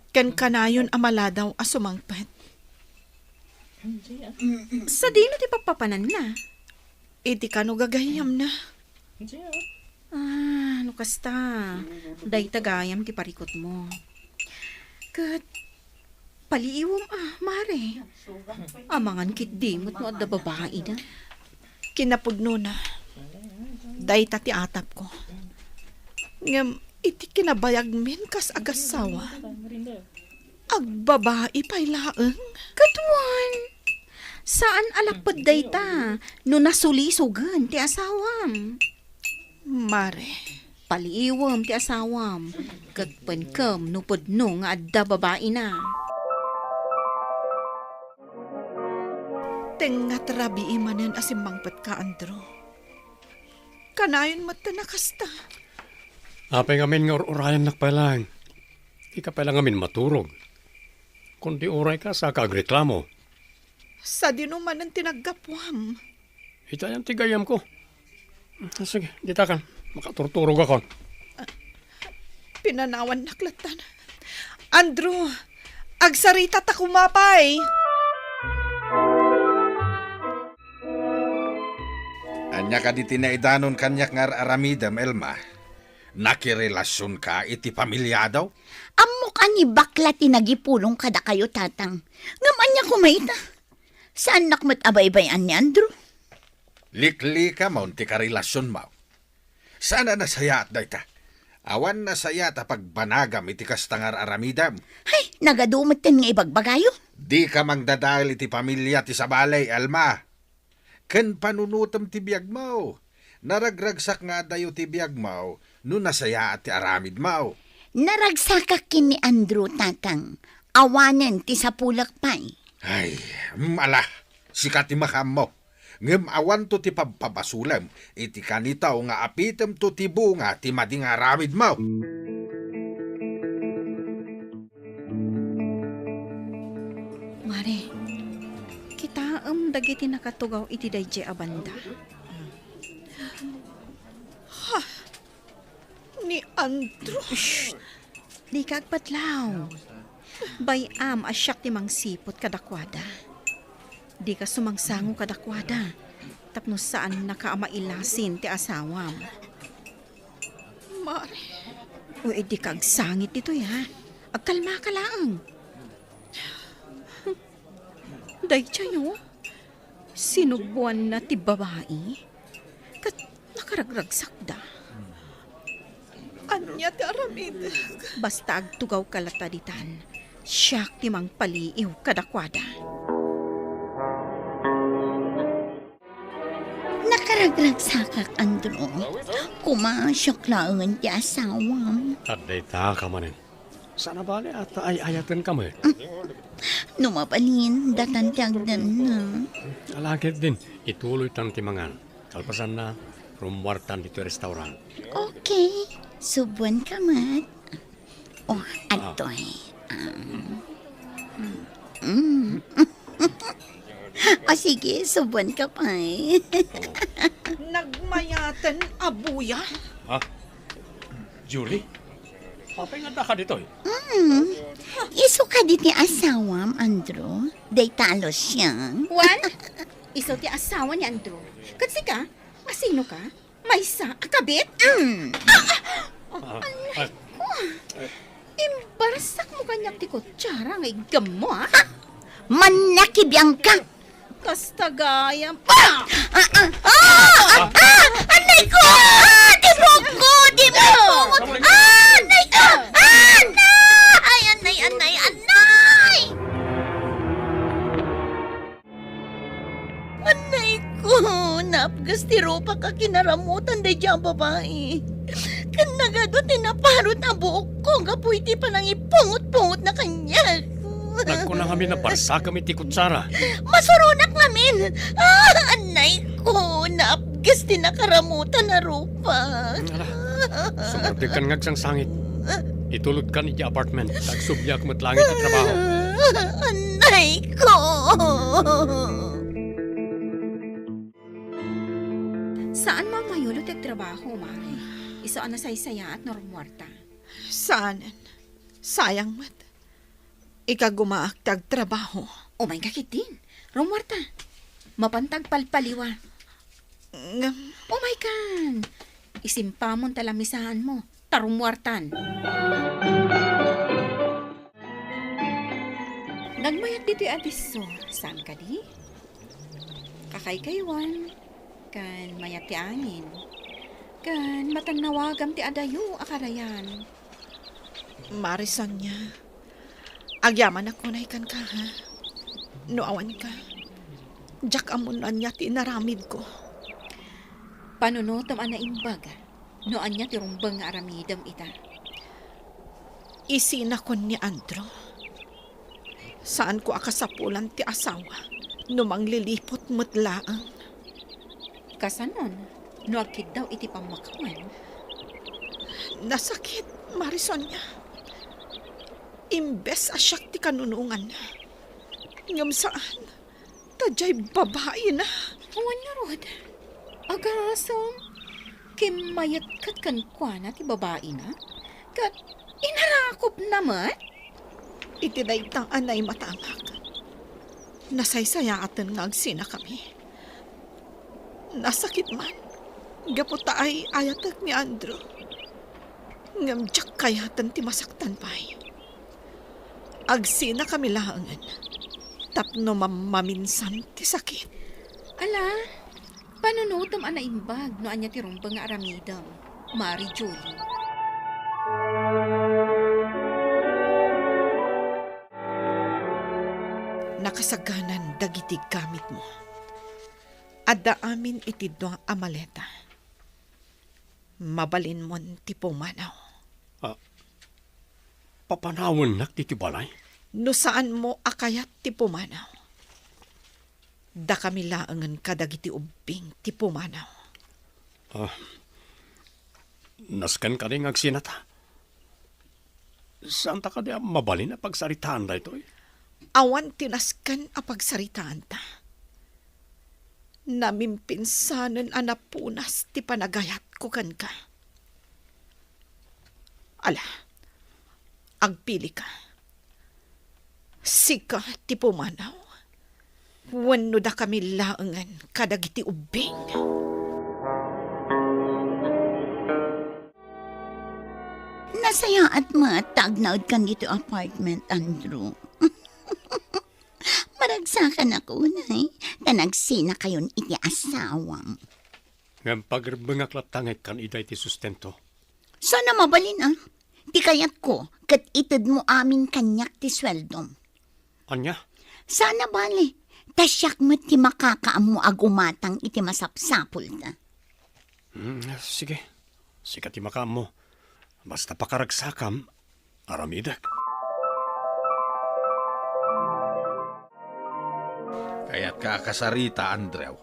Ken kanayon a maladaw a sumangpet. Sadino ti pappapananna? Idi kano gagayyemna. Ah, no kasta, dayta gayam ti parikutmo. Ket paliiwem a, Mare. Amangan ketdi met no adda babaina. Kinapudnona, dayta ti atapko. Ngem iti kinabayagmin kas agassawa, agbabai pay laeng. Kaduan, saan a lapped dayta no nasulisogen ti asawam. Mare. Paliiwem ti asawam, ket penkem no pudno nga adda babaina. Tengnga ti rabii manen a simmangpetka, Andrew. Kanayon met ta nakasta. Apay ngamin nga ur-urayannak pay laeng. Dika pay la ngamin maturog. Kundi urayka, saka agreklamo. Sadino manen ti naggapuam? Itayan ti gayyemko. Sige, ditakan. Makaturturogakon. Pinanawannak lattan. Andrew, agsarita ta koma pay. Ania kadi ti naidanon kaniak nga ar-aramidem, Elma? Nakirelasionka iti pamiliada? Ammok a ni bakla ti nagipulong kadakayo, Tatang. Ngem ania koma ita? Saannak met a baybay-an ni Andrew. Liklikamon ti karelasionmo. Saan a nasayaat dayta. Awan nasayaat a pagbanagam iti kasta nga ar-aramidem. Hay, nagadu metten nga ibagbagayo. Dika mangdadael iti pamilia ti sabali, Elma. Ken panunotem ti biagmo. Naragragsak nga adayo ti biagmo no nasayaat ti aramidmo. Naragsakak ken ni Andrew, Tatang. Awanen ti sapulek pay. Ay, mm, ala, sika ti makaammo. Ngem awanto ti pabpabasolem iti kanito nga apitemto ti bunga ti madi nga aramidmo. Mare, kitaem dagiti nakatugaw iti daydiay a banda. Ha? Ni Andrew? Shh! Dika agpatlaw. Bay-am a siak ti mangsiput kadakuada. Dika sumangsango kadakuada, tapno saannaka a mailasin ti asawam. Mare. O, eh, dika agsangit ditoy, ha? Agkalmaka laeng. Daydiay, o. Sinugboanna ti babai. Ket nakaragragsakda. Ania ti aramidek? Basta agtugawka latta ditan. Siak ti mangpaliiw kadakuada. Nakaragragsakak, Andrew. Koma, siak laengen ti asawam. At dayta ka manen. Saan a bale a ta ay-ayatenka met. No mabalin, datan ti agdanna. Ala ketdin, ituloytan ti mangan. Kalpasanna, rummuartan ditoy restaurant. Okay. Subuenka met. Oh, adtoy. Um, mm. O sige, subuenka pay. Nagmayaten a buya. Ha? Julie? Apay nga addaka ditoy? Mm. Isu kadi ti asawam, Andrew? Dayta a Lucian? Wen, isu ti asawa ni Andrew. Ket sika, asinoka? Maysa a kabit? Mm. Ah, ah, ah. Ay, ko. Imbarsak mo kaniak ti kutsara nga iggammo, ha? Ha? Maniak, Bianca! Kasta gayam. Ah! Ah, ah, ah, ah, ah, anay ko! Ah, ti buok ko! Ti buok ko! Ah, anay ko! Ah, anay! Anay, anay, anay! Anay ko, naapgas ti rupak a kinaramutan daydiay a babai. Ken nagadu ti naparut a buokko gapu iti panangipungot-pungotna kaniak. Nagkuna ngamin a barsakam iti kutsara. Masuronak ngamin. Ah, anay ko, naapgas ti nakaramutan a rupak. Ala, sumardegkan nga agsangsangit. Itulodkan iti apartment, ta agsubliak met laeng iti trabaho. Anay ko! Saan a mayulo ti agtrabaho, Mari. Isu a nasaysayaat no rummuarta. Saanen. Sayang met. Ikagumaak ti agtrabaho. Umayka ketdin. Rummuarta. Mapanta agpalpaliwa. Ngem. Umaykan. Isimpamon ta lamisaanmo. Ta rummuartan. Nagmayat ditoy a disso, saan kadi? Kakaykaywan, ken mayat ti angin, ken matannawagam ti adayo a karayan. Mari Sonia, agyamanak unay kenka, ha? No awanka, diak ammo no ania ti inaramidko. Panunotem a naimbag no ania ti rumbeng nga aramidem ita. Isinakon ni Andrew. Saanko a kasapulan ti asawa no mangliliput met laeng. Kasanon, no agkiddaw iti pammakawan? Nasakit, Mari Sonia. Imbes a siak ti kanunonganna. Ngem saan, ta diay babaina. Wen ngarud, agasem, kimmayat ket kenkuana ti babaina, ket inarakupna met. Iti dayta a naimatangak, nasaysayaaten nga agsinakami. Nasakit man, gapu ta ay-ayatek ni Andrew. Ngem diak kayaten ti masaktan pay. Agsinakami laengen tapno mammaminsan ti sakit. Ala, panunotem a naimbag no ania ti rumbeng nga aramidem, Mari Julie. Nakasaganan dagiti gamitmo. Adda amin iti dua a maleta. Mabalinmon ti pumanaw. Ah, papanawennak ditoy balay? No saanmo a kayat ti pumanaw, dakami laengen kadagiti ubbing ti pumanaw. Ah, nasken kadi nga agsinata? Saanta kadi a mabalin a pagsaritaan daytoy? Awan ti nasken a pagsaritaanta. Namimpinsanen a napunas ti panagayatko kenka. Ala, agpilika. Sika ti pumanaw, wenno dakami laengen kadagiti ubbing. Nasayaat met ta agnaedkan ditoy apartment, Andrew. Maragsakanak unay, ta nagsinakayon iti asawam. Ngem pagrebbengak latta nga ikkan ida iti sustento. Saan a mabalin, a? Ti kayatko, ket itedmo amin kaniak ti sueldom. Ania? Saan a bale, ta siak met ti makakaammo a gumatang iti masapsapulta. Hmm, sige. Sika ti makaammo. Basta pakaragsakam, aramidek. Kayatka a kasarita, Andrew.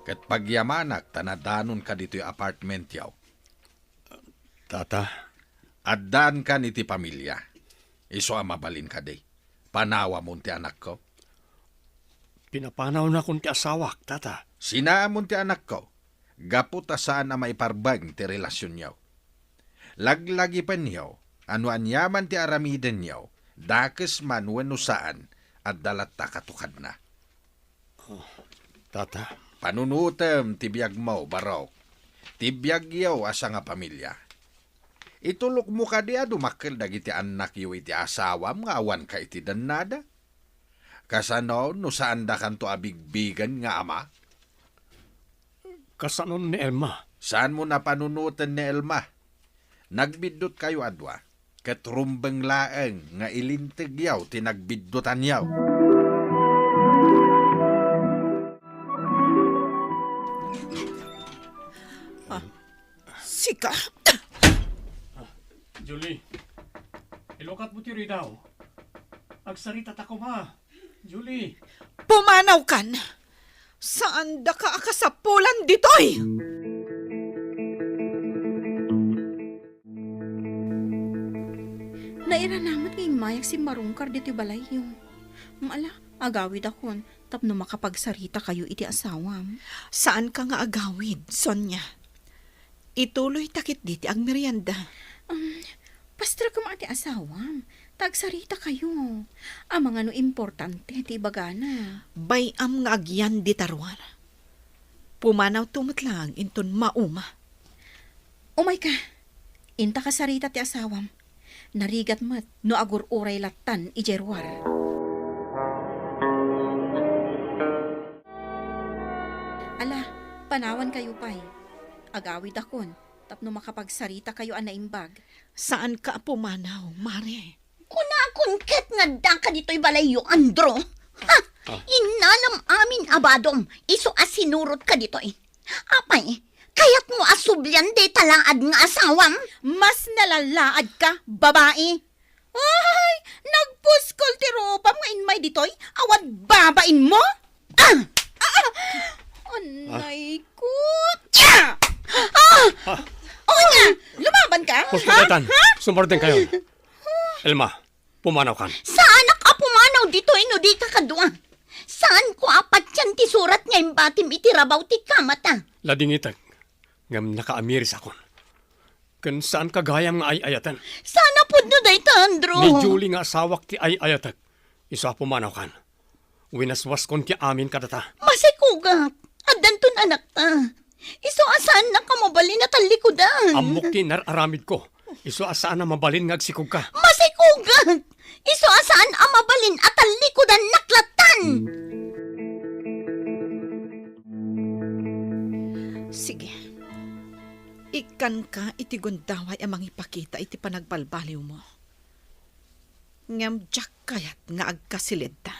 Ket pagyamanak ta nadanonka ditoy apartmentyo. Tata. Addankan iti pamilia. Isu a mabalin kadi. Panawamon ti anakko. Pinapanawnakon ti asawak, Tata. Sinaamon ti anakko. Gapu ta saan a maiparbeng ti relasionyo. Laglagipenyo a no aniaman ti aramidenyo, dakes man wenno saan, adda latta katukadna. Oh, Tata. Panunotem ti biagmo, Barok. Ti biagyo a sangapamilia. Itulokmo kadi a dumakkel dagiti annakyo iti asawam nga awanka iti dennada? Kasano no saandakanto a bigbigen nga ama? Kasanon ni Elma? Saanmo a panunoten ni Elma? Nagbiddutkayo a dua, ket rumbeng laeng nga ilintegyo ti nagbiddutanyo. Ah, sika. Julie, ilukatmo ti ridaw. Agsarita ta koma. Julie. Pumanawkan! Saandaka a kasapulan ditoy! Nairana met nga immayak simmarungkar ditoy balayyo. Ala, agawidakon tapno makapagsaritakayo iti asawam. Saanka nga agawid, Sonia. Ituloyta ketdi ti agmerienda. Um, pastrek koma ti asawam, ta agsaritakayo. Amangan no importante ti ibagana. Bay-am nga agyan dita ruar. Pumanawto met laeng inton mauma. Umayka. Inta kasarita ti asawam. Narigat met no agur-uray lattan idiay ruar. Ala, panawankayo pay. Agawidakon tapno makapagsaritakayo a naimbag. Saanka a pumanaw, Mare. Kunakon ket nga addaka ditoy balayyo, Andrew. Ha! Ah. Innalam amin a badom, isu a sinurotka ditoy. Apay, kayatmo a sublian dayta laad nga asawam? Mas nalalaadka, babai. Ay, nagpuskol ti rupam nga immay ditoy, awan babainmo? Ah! Ah! Ah! Anay ko. Ah! Ah! O nga, lumaban ka? Puspos, ha? Tan. Ha? Sumardeng kayo. Elma, pumanawkan. Saanak a pumanaw ditoy no dika kadua. Saanko a patian ti surat nga imbatim iti rabaw ti kamata. Ladingitek, ngem nakaamirisakon. Ken saanka gayam nga ay-ayaten. Saan a pudno dayta, Andrew? Ni Julie nga asawak ti ay-ayatek. Isu a pumanawkan. Winaswaskon ti amin kadata. Masikugak. Addanton anakta. Isu a saannak a mabalin a tallikudan. Ammok ti inar-aramidko. Isu a saan a mabalin nga agsikogka. Masikugak. Isu a saan a mabalin a tallikudannak lattan. Sige. Ikkanka iti gundaway a mangipakita iti panagbalbaliwmo. Ngem diak kayat nga agkasilidta.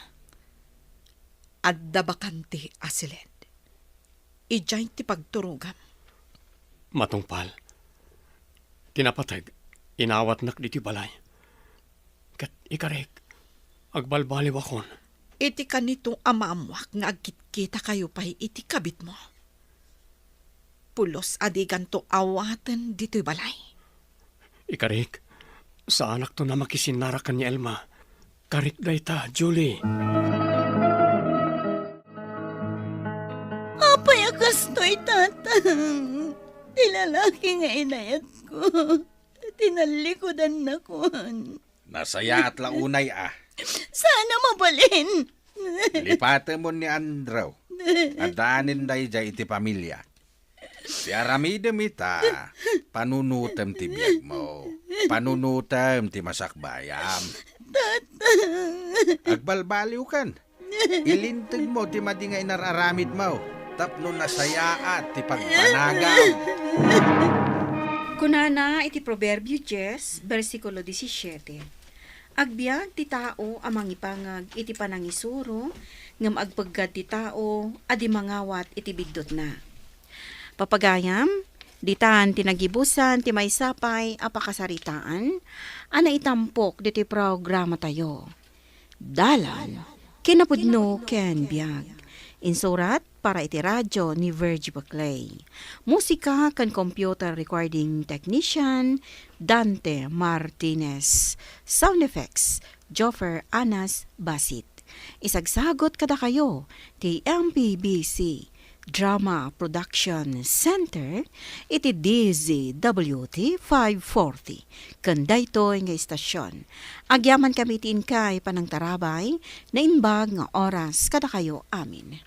Adda bakante a silid. Idiay ti pagturogam. Matungpal, ti napateg, inawatnak ditoy balay. Ket ikarik, agbalbaliwakon. Iti kanito a maammoak nga agkitkitakayo pay iti kabitmo. Pulos a diganto awaten ditoy balay. Ikarik, saanakto a makisinnarak ken ni Elma. Karik dayta, Julie. Apay a kastoy, Tatang? Ti lalaki nga inayatko, tinallikudannakon. Nasayaat la unay a. Saan a mabalin. Lipatemon ni Andrew. Addanen daydiay iti pamilia. Ti aramidem ita, panunotem ti biagmo. Panunotem ti masakbayam. Tatang. Agbalbaliwkan. Ilintegmo ti madi nga inar-aramidmo tapno nasayaat ti pagpanagam. Kunana iti Proverbio dies, bersikulo disisiete, "Agbiag ti tao a mangipangag iti panangisuro, ngem agpeggad ti tao a di mangawat iti biddutna." Papagayam, ditan ti nagibusan ti maysa pay a pakasaritaan a naitampok ditoy programatayo. Dalan, kinapudno ken biag. Insurat para iti radio ni Virgie Baclay. Musika ken computer recording technician, Dante Martinez. Sound effects, Joffer Anas Basit. Isagsagot kadakayo ti M P B C Drama Production Center iti D Z W T five forty. Ken daytoy nga istasyon, agyaman kami ti inkay panangtarabay, naimbag nga oras kadakayo amin.